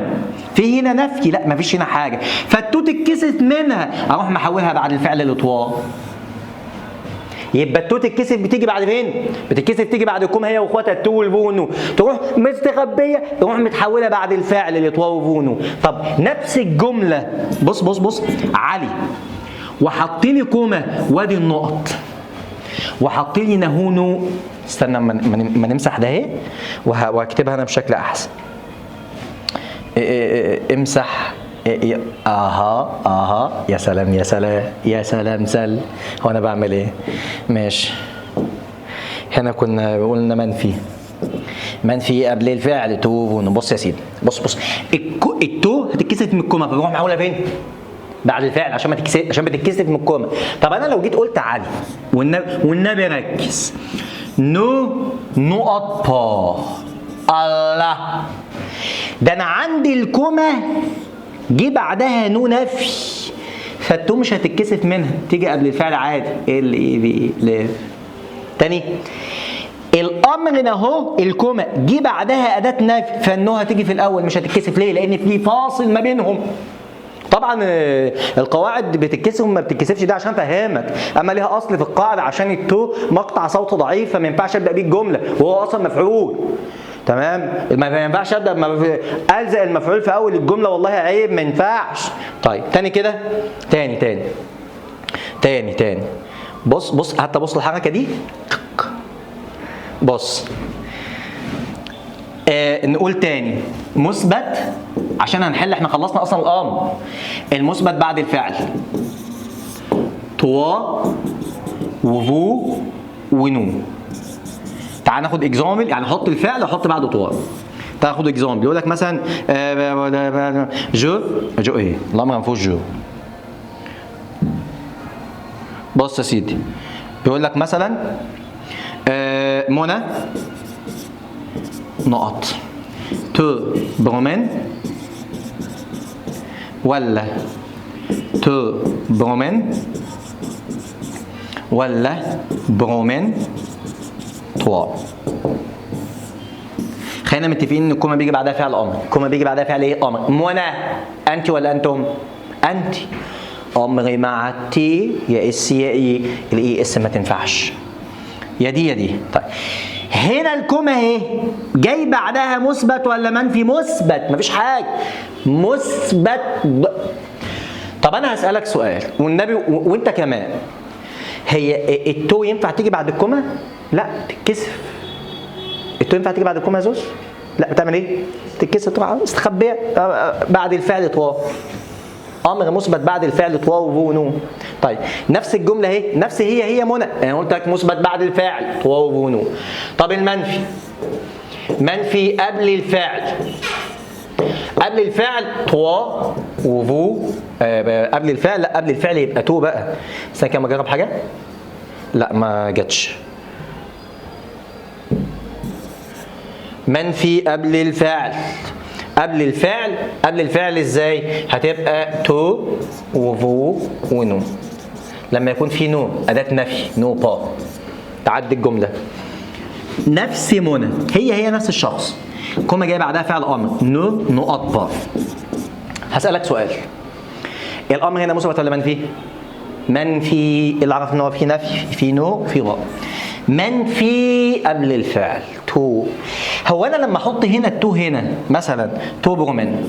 في هنا نفي، لا مفيش هنا حاجة، فال te تتكسف منها، اروح محولها بعد الفعل ل toi. يبقى ال te تتكسف بتيجي بعد فين؟ بتتكسف تيجي بعد ال comma هي واخواتها ال te وال vous وال nous، تروح مستخبيه، تروح متحوله بعد الفعل ل toi و vous nous. طب نفس الجملة، بص بص بص، علي وحط لي comma وادي النقط، وحط لي ne هو nous. استنى ما نمسح ده اهي، وهكتبها انا بشكل احسن. إيه إيه، امسح إيه، اها اها، يا سلام يا سلام يا سلام سل، هو انا بعمل ايه؟ ماشي، هنا كنا قلنا منفي، منفي قبل الفعل te vous. بص يا سيدي، بص بص، ال te هتتكسف من ال comma، فبروح محولها فين؟ بعد الفعل، عشان ما تتكسف، عشان بتتكسف من ال comma. طب انا لو جيت قلت علي، والنبي والنبي ركز، ne نقط pas، الله، ده انا عندي ال comma جه بعدها ne نفي، فال te مش هتتكسف منها، تيجي قبل الفعل عادي. L E V E lève. تاني، الامر ده اهو، ال comma جه بعدها اداه نفي، فال ne هتيجي في الاول، مش هتتكسف. ليه؟ لان في فاصل ما بينهم. طبعا القواعد بتتكسف وما بتتكسفش ده عشان افهمك، اما ليها اصل في القاعدة، عشان ال te مقطع صوت ضعيف، فما ينفعش ابدا بيه الجملة وهو اصلا مفعول. تمام؟ ما ينفعش ابدا الزق المفعول في اول الجملة، والله عيب، ما ينفعش. طيب تاني كده، تاني تاني تاني تاني، بص بص، حتى بص الحركة دي، بص. نقول تاني مثبت عشان هنحل، احنا خلصنا اصلا الامر. المثبت بعد الفعل toi و vous و nous. تعال ناخد exemple، يعني حط الفعل وحط بعده toi. تعال ناخد exemple، يقول لك مثلا je je ايه؟ الامر ما فيهوش je. بص يا سيدي، بيقول لك مثلا منى نقط te promènes ولا te promène ولا promène toi. خلينا متفقين ان ال comma بيجي بعدها فعل امر، ال comma بيجي بعدها فعل ايه؟ امر. منى انت ولا انتم؟ انت. امر مع tu يا s يا e، ال es ما تنفعش، يا دي يا دي. طيب هنا ال comma اهي جاي بعدها مثبت ولا منفي؟ مثبت، مفيش حاجة، مثبت. طب انا هسألك سؤال والنبي وانت كمان، هي ال te ينفع تيجي بعد ال comma؟ لا تتكسف. ال te ينفع تيجي بعد ال comma يا زوز؟ لا، بتعمل ايه؟ تتكسف طبعا، استخبيه بعد الفعل toi. امر مثبت بعد الفعل toi و vous nous. طيب نفس الجملة اهي، نفس هي هي منى، انا قلت لك مثبت بعد الفعل toi و vous nous. طب المنفي، منفي قبل الفعل، قبل الفعل toi و vous، قبل الفعل، لا قبل الفعل يبقى te بقى. استنى كده اجرب حاجة. لا ما جاتش. منفي قبل الفعل، قبل الفعل، قبل الفعل ازاي؟ هتبقى te و vous و nous. لما يكون في ne اداه نفي، ne pas، تعدي الجملة. نفس منى هي هي نفس الشخص، comma جاي بعدها فعل امر ne نقط pas. هسألك سؤال، الامر هنا مثبت ولا منفي؟ منفي. اللي عرف ان هو في نفي، في ne، في pas. منفي قبل الفعل te. هو انا لما احط هنا ال te هنا مثلا te promènes،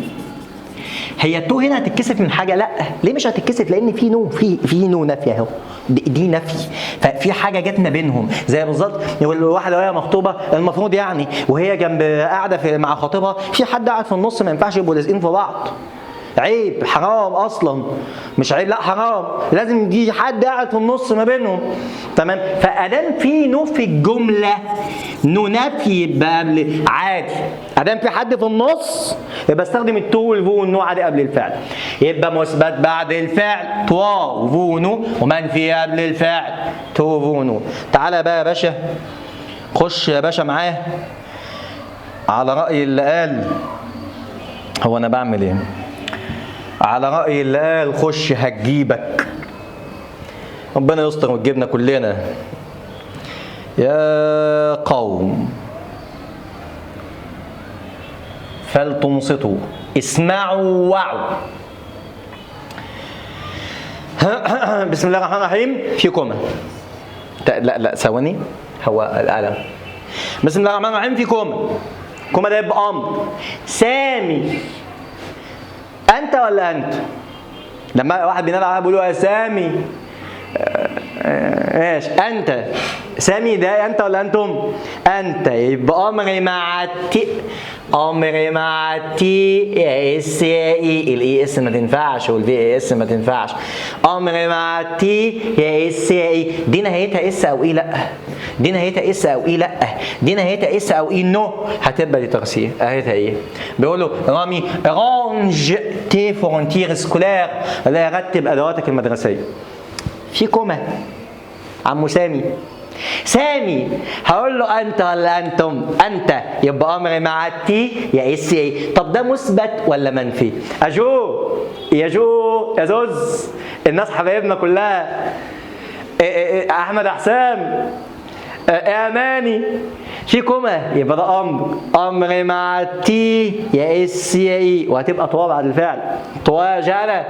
هي ال te هنا هتتكسف من حاجة؟ لا. ليه مش هتتكسف؟ لان في ne، في ne نفي اهو، دي نفي، ففي حاجة جت ما بينهم. زي بالظبط يقول واحدة وهي مخطوبه المفروض يعني، وهي جنب قاعدة في مع خطيبها، في حد قاعد في النص، ما ينفعش يبقوا لازقين في بعض. عيب، حرام اصلا، مش عيب، لا حرام، لازم يجي حد قاعد في النص ما بينهم. تمام؟ فادام في nous في الجملة، nous نفي يبقى قبل عادي، ادام في حد في النص يبقى استخدم ال tu وال vous وال nous عادي قبل الفعل. يبقى مثبت بعد الفعل toi vous nous، ومنفي قبل الفعل tu vous nous. تعالى بقى يا باشا، خش يا باشا معاه على رأي اللي قال، هو أنا بعمل إيه؟ على رأي اللي قال خش هتجيبك. ربنا يستر وتجيبنا كلنا. يا قوم فلتنصتوا، اسمعوا وعوا. بسم الله الرحمن الرحيم. في comma، لا لا ثواني، هو القلم. بسم الله الرحمن الرحيم في comma، comma ده يبقى امر. سامي انت ولا انت؟ لما واحد بينادي على بيقول له يا سامي، ماشي انت سامي ده انت ولا انتم؟ انت. يبقى امر مع tu، امر مع tu يا s يا e، ال e s ما تنفعش وال v e s ما تنفعش. امر مع tu يا s يا e، دي نهايتها s او e؟ لا. دي نهايتها s او e؟ لا. دي نهايتها s او e؟ no. هتبقى lettre C. نهايتها ايه؟ بيقول له رامي range tes fournitures scolaires، لا رتب ادواتك المدرسية. في comma عمو سامي، سامي هقول له انت ولا انتم؟ انت. يبقى امر مع ال tu يا s e. طب ده مثبت ولا منفي؟ اجو يا جو يا زوز، الناس حبايبنا كلها، احمد حسام، اماني، في comma يبقى ده امر، امر مع tu يا s يا e، وهتبقى toi بعد الفعل، toi جانا.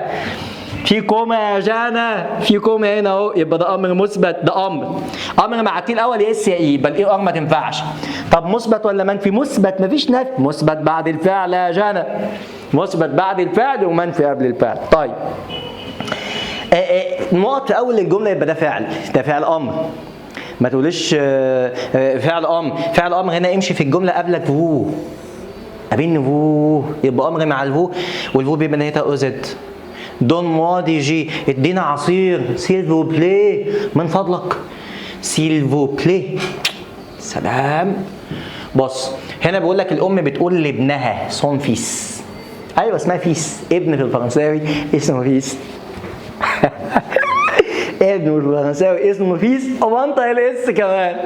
في comma يا جانا، في comma هنا اهو، يبقى ده امر مثبت، ده امر، امر مع tu الاول يا s يا e، يبقى ال e r ما تنفعش. طب مثبت ولا منفي؟ مثبت، مفيش نفي، مثبت بعد الفعل يا جانا، مثبت بعد الفعل ومنفي قبل الفعل. طيب نقط في اول الجملة يبقى ده فعل، ده فعل امر. ما تقوليش فعل امر، فعل امر هنا امشي في الجملة قبلك vous، قابلني vous، يبقى امر مع ال vous، وال vous بيبقى نهايتها e z. donne-moi du jus، ادينا عصير، s'il vous plaît، من فضلك، s'il vous plaît. سلام. بص هنا بيقول لك الام بتقول لابنها son fils، ايوه اسمها fils، ابن في الفرنساوي اسمه fils، ابن في الفرنساوي اسمه fils، ومنطق ال s كمان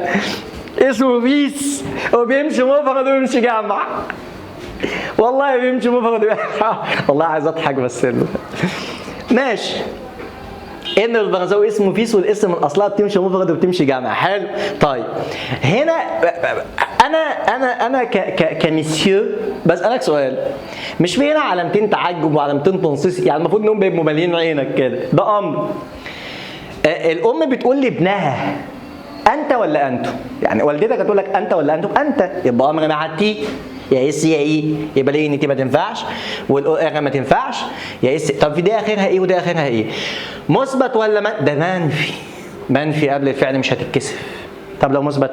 اسمه fils، وبيمشي مفرد وبيمشي جمع، والله بيمشي مفرد. والله عايز اضحك بس ماشي. ان الفرنساوي اسمه fils، وال s من اصلها بتمشي مفرد وبتمشي جمع. حلو. طيب هنا انا انا انا ك ك كمسيو بسالك سؤال، مش في هنا علامتين تعجب وعلامتين تنصيص؟ يعني المفروض انهم بيبقوا مالين عينك كده، ده امر. الام بتقول لابنها انت ولا انتم؟ يعني والدتك هتقول لك انت ولا انتم؟ انت. يبقى امر مع tu يا s يا e، يبقى ليه n t ما تنفعش وال e r ما تنفعش يا s. طب في دي اخرها ايه وده اخرها ايه؟ مثبت ولا من؟ ده منفي، منفي قبل الفعل مش هتتكسف. طب لو مثبت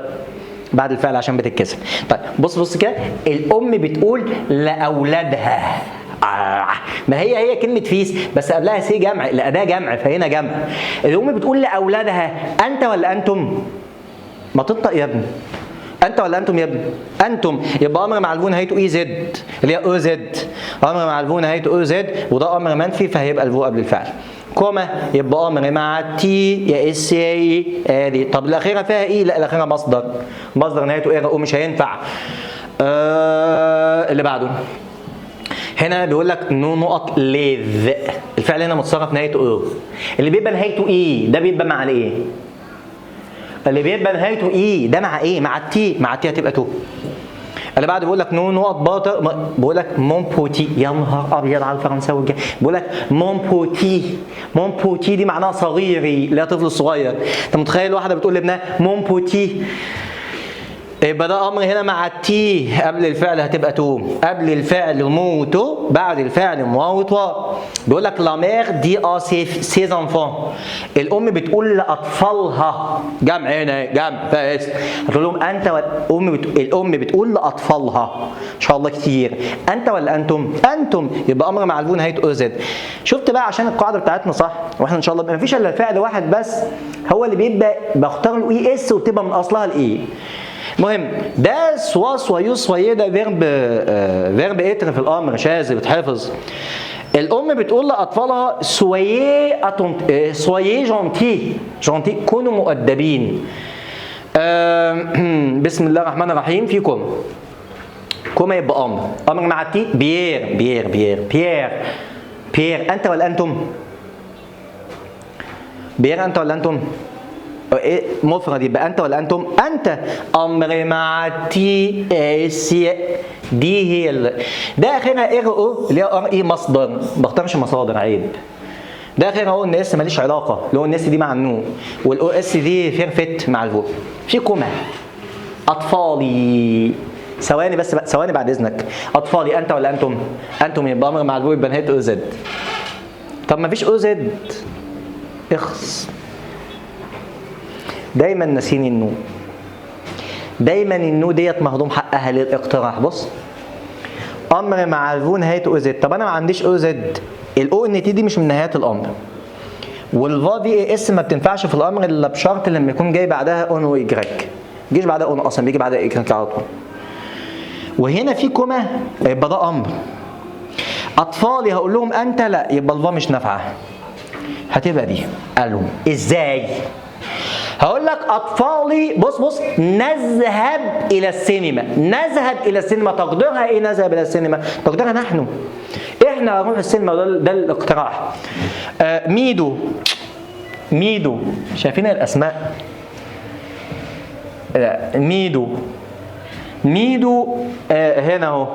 بعد الفعل عشان بتتكسف. طيب بص بص كده، الام بتقول لاولادها، ما هي هي كلمة fils بس قبلها ses جمع، الأداة جمع فهنا جمع. الأم بتقول لأولادها أنت ولا أنتم؟ ما تنطق يا ابني، أنت ولا أنتم يا ابني؟ أنتم. يبقى أمر مع ال vous نهايته e z، اللي هي e z، أمر مع ال vous نهايته e z، وده أمر منفي فهيبقى ال vous قبل الفعل. comma يبقى أمر مع tu يا s يا e ادي. طب الأخيرة فيها إيه؟ لا الأخيرة مصدر، مصدر نهايته r o مش هينفع. اللي بعده هنا بيقول لك nous نقط les، الفعل هنا متصرف نهايته e، اللي بيبقى نهايته e ده بيبقى مع الايه؟ اللي بيبقى نهايته e ده مع ايه؟ مع ال tu، مع ال tu هتبقى te. اللي بعده بيقول لك nous نقط battre، بيقول لك mon petit، يا نهار ابيض على الفرنساوي الجاي، بيقول لك mon petit، mon petit دي معناها صغيري اللي هي طفل صغير. انت متخيل واحدة بتقول لابنها mon petit؟ يبقى ده امر هنا مع ال tu قبل الفعل، هتبقى te. قبل الفعل moi tu، بعد الفعل moi toi. بيقول لك la mère dit à ses enfants، الام بتقول لاطفالها، جمع هنا جمع ف s، هتقول لهم انت والام الام بتقول لاطفالها ان شاء الله كتير، انت ولا انتم؟ انتم، يبقى امر مع ال vous نهايته e z. شفت بقى؟ عشان القاعدة بتاعتنا صح، واحنا ان شاء الله ما فيش الا فعل واحد بس هو اللي بيبقى بختار له e s وبتبقى من اصلها ال é. المهم ده sois، soyez، soyez، ده verbe être في الامر شاذ بيتحفظ. الام بتقول لاطفالها soyez soyez gentils، gentils كونوا مؤدبين. بسم الله الرحمن الرحيم. في comma، comma يبقى امر، امر مع ال tu. بيير بيير بيير بيير بيير، انت ولا انتم؟ بيير انت ولا انتم؟ إيه مفرد، يبقى انت ولا انتم؟ انت. امر مع tu s دي هي ده اخرها r e اللي هي r e مصدر، ما بختارش مصادر عيب. ده اخرها o n s ماليش علاقه، ال o n s دي مع ال nous، وال e s دي verbe être مع ال vous. في comma، اطفالي، ثواني بس بقى، ثواني بعد اذنك. اطفالي انت ولا انتم؟ انتم، يبقى امر مع ال vous، يبقى نهايته e z. طب ما فيش e z، اخص. دايما ناسين ال nous، دايما ال nous ديت مهضوم حقها للاقتراح. بص، امر مع ال vous نهايته e z. طب انا ما عنديش e z، ال o n t دي مش من نهايات الامر، وال vas v a s ما بتنفعش في الامر الا بشرط لما يكون جاي بعدها n و y. بيجيش بعدها n اصلا، بيجي بعدها y على طول. وهنا في comma، يبقى ده امر. اطفالي هقول لهم انت؟ لا، يبقى ال vas مش نافعه، هتبقى دي. قالوا ازاي؟ هقول لك اطفالي، بص بص، نذهب الى السينما. نذهب الى السينما تقديرها ايه؟ نذهب الى السينما تقديرها نحن، احنا هنروح السينما. ده الاقتراح. ميدو ميدو، شايفين الاسماء؟ لا، ميدو ميدو هنا اهو،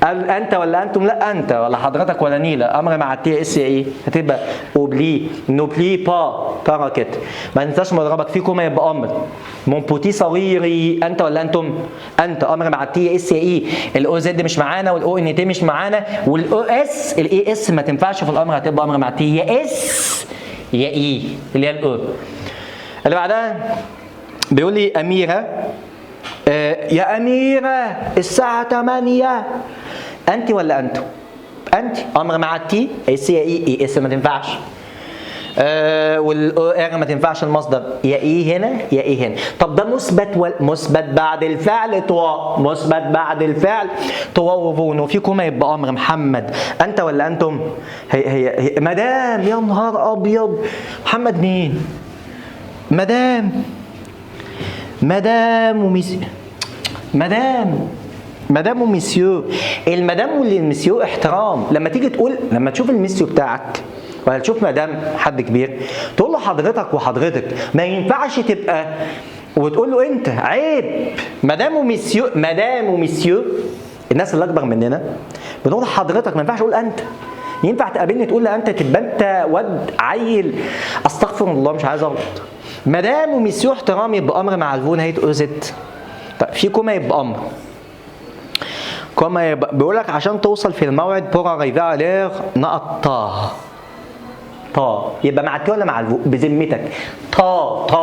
قال انت ولا انتم؟ لا، انت ولا حضرتك ولا نيله. امر مع ال tu s ايه؟ هتبقى oublie، n'oublie pas ta raquette، ما تنساش مضربك. في comma، يبقى امر. mon petit صغيري، انت ولا انتم؟ انت. امر مع ال tu s é. ال o z مش معانا، وال o n t مش معانا، وال o s ال e s ما تنفعش في الامر، هتبقى امر مع ال tu يا s يا é اللي هي ال e. اللي بعدها بيقول لي اميره، يا أميرة الساعة 8، أنت ولا أنتم؟ أنت. أمر مع ال tu s يا é، e s ما تنفعش، وال o r ما تنفعش المصدر، يا é هنا يا é هنا. طب ده مثبت مثبت بعد الفعل toi، مثبت بعد الفعل toi و vous nous. في comma، يبقى امر. محمد انت ولا انتم؟ هي هي, هي مدام، يا نهار ابيض، محمد مين؟ مدام، مدام و madame، madame و monsieur. المدام والمسيو احترام، لما تيجي تقول، لما تشوف المسيو بتاعك ولا تشوف مدام حد كبير، تقول له حضرتك وحضرتك، ما ينفعش تبقى وتقول له انت، عيب. madame و monsieur، madame و monsieur الناس اللي اكبر مننا بنقول حضرتك، ما ينفعش اقول انت. ينفع تقابلني تقول لي انت؟ تبقى انت واد عيل، استغفر الله، مش عايز اغلط. madame و monsieur احترام، يبقى امر مع ال vous نهايته e z. طيب في comma، يبقى امر. comma يبقى بيقول لك عشان توصل في الموعد pour arriver à l'heure نقط ta ta، يبقى مع ال tu ولا مع ال vous؟ بذمتك، ta ta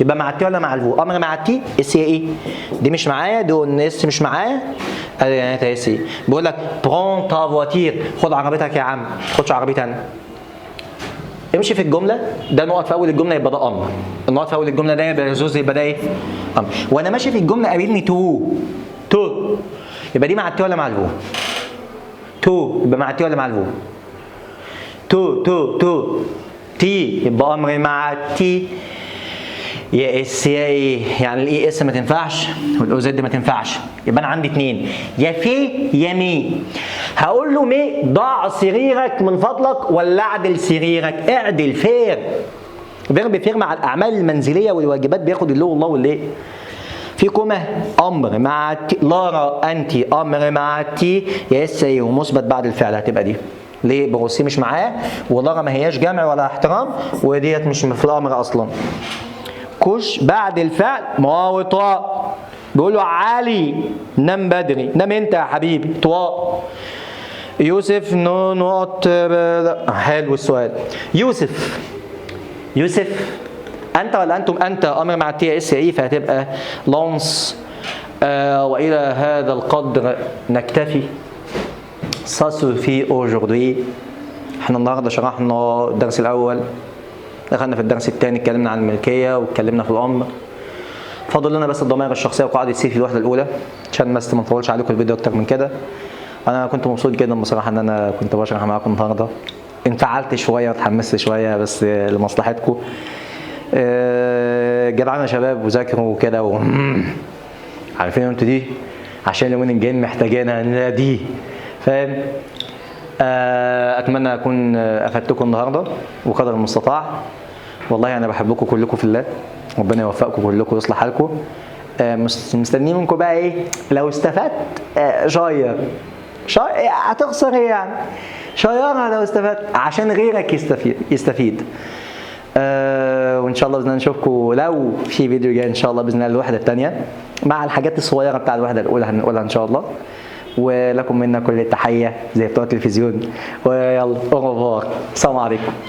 يبقى مع ال tu ولا مع ال vous؟ امر مع ال tu s é، دي مش معايا، دي o n s مش معايا، ادي s é. بيقول لك prends ta voiture، خد عربيتك يا عم، ما تاخدش عربيتي انا. امشي في الجمله، ده نقط في اول الجمله، يبقى ده امر. النقط في اول الجملة ده يبقى زوز، يبقى ده ايه؟ امر. وانا ماشي في الجملة قابلني tu tu، يبقى دي مع ال tu ولا مع ال vous؟ tu يبقى مع ال tu ولا مع ال vous؟ tu tu tu tu، يبقى امر مع tu يا s يا é. يعني ال e s ما تنفعش وال o z ما تنفعش، يبقى انا عندي اتنين، يا fais يا mets. هقول له mets، ضع سريرك من فضلك ولا اعدل سريرك؟ اعدل، faire، verbe faire مع الاعمال المنزلية والواجبات بياخد ال le وال la وال les. في comma، امر مع لارا انت، امر مع tu يا s é ومثبت بعد الفعل، هتبقى دي. ليه؟ brosser مش معاه، ولارا ما هياش جمع ولا احترام، وديت مش في الامر اصلا. couche بعد الفعل moi و toi. بيقول له علي نام بدري، نام انت يا حبيبي. toi. يوسف ne نقط. حلو السؤال. يوسف، يوسف انت ولا انتم؟ انت، امر مع t s e، فهتبقى lances. والى هذا القدر نكتفي. ça suffit aujourd'hui. احنا النهارده شرحنا الدرس الاول، دخلنا في الدرس الثاني، اتكلمنا عن الملكية واتكلمنا في الامر. فاضل لنا بس الضمائر الشخصية وقاعدة si في الوحدة الاولى، عشان بس ما نطولش عليكم الفيديو اكتر من كده. انا كنت مبسوط جدا بصراحة ان انا كنت بشرح معاكم النهارده، انفعلت شوية واتحمست شوية بس لمصلحتكم. جدعانه يا شباب وذاكروا وكده عارفين انتوا دي عشان اليومين الجايين محتاجينها دي، فاهم؟ اتمنى اكون افدتكم النهارده وقدر المستطاع. والله انا بحبكم كلكم في الله، ربنا يوفقكم كلكم ويصلح حالكم. مستنيين منكم بقى ايه؟ لو استفدت share share، هتخسر ايه يعني؟ شيرها لو استفدت عشان غيرك يستفيد. وان شاء الله باذن الله نشوفكم لو في فيديو جاي ان شاء الله باذن الله الوحدة الثانية مع الحاجات الصغيرة بتاع الوحدة الاولى هنقولها ان شاء الله. ولكم منا كل التحية زي بتوع التلفزيون، ويلا au revoir، السلام عليكم.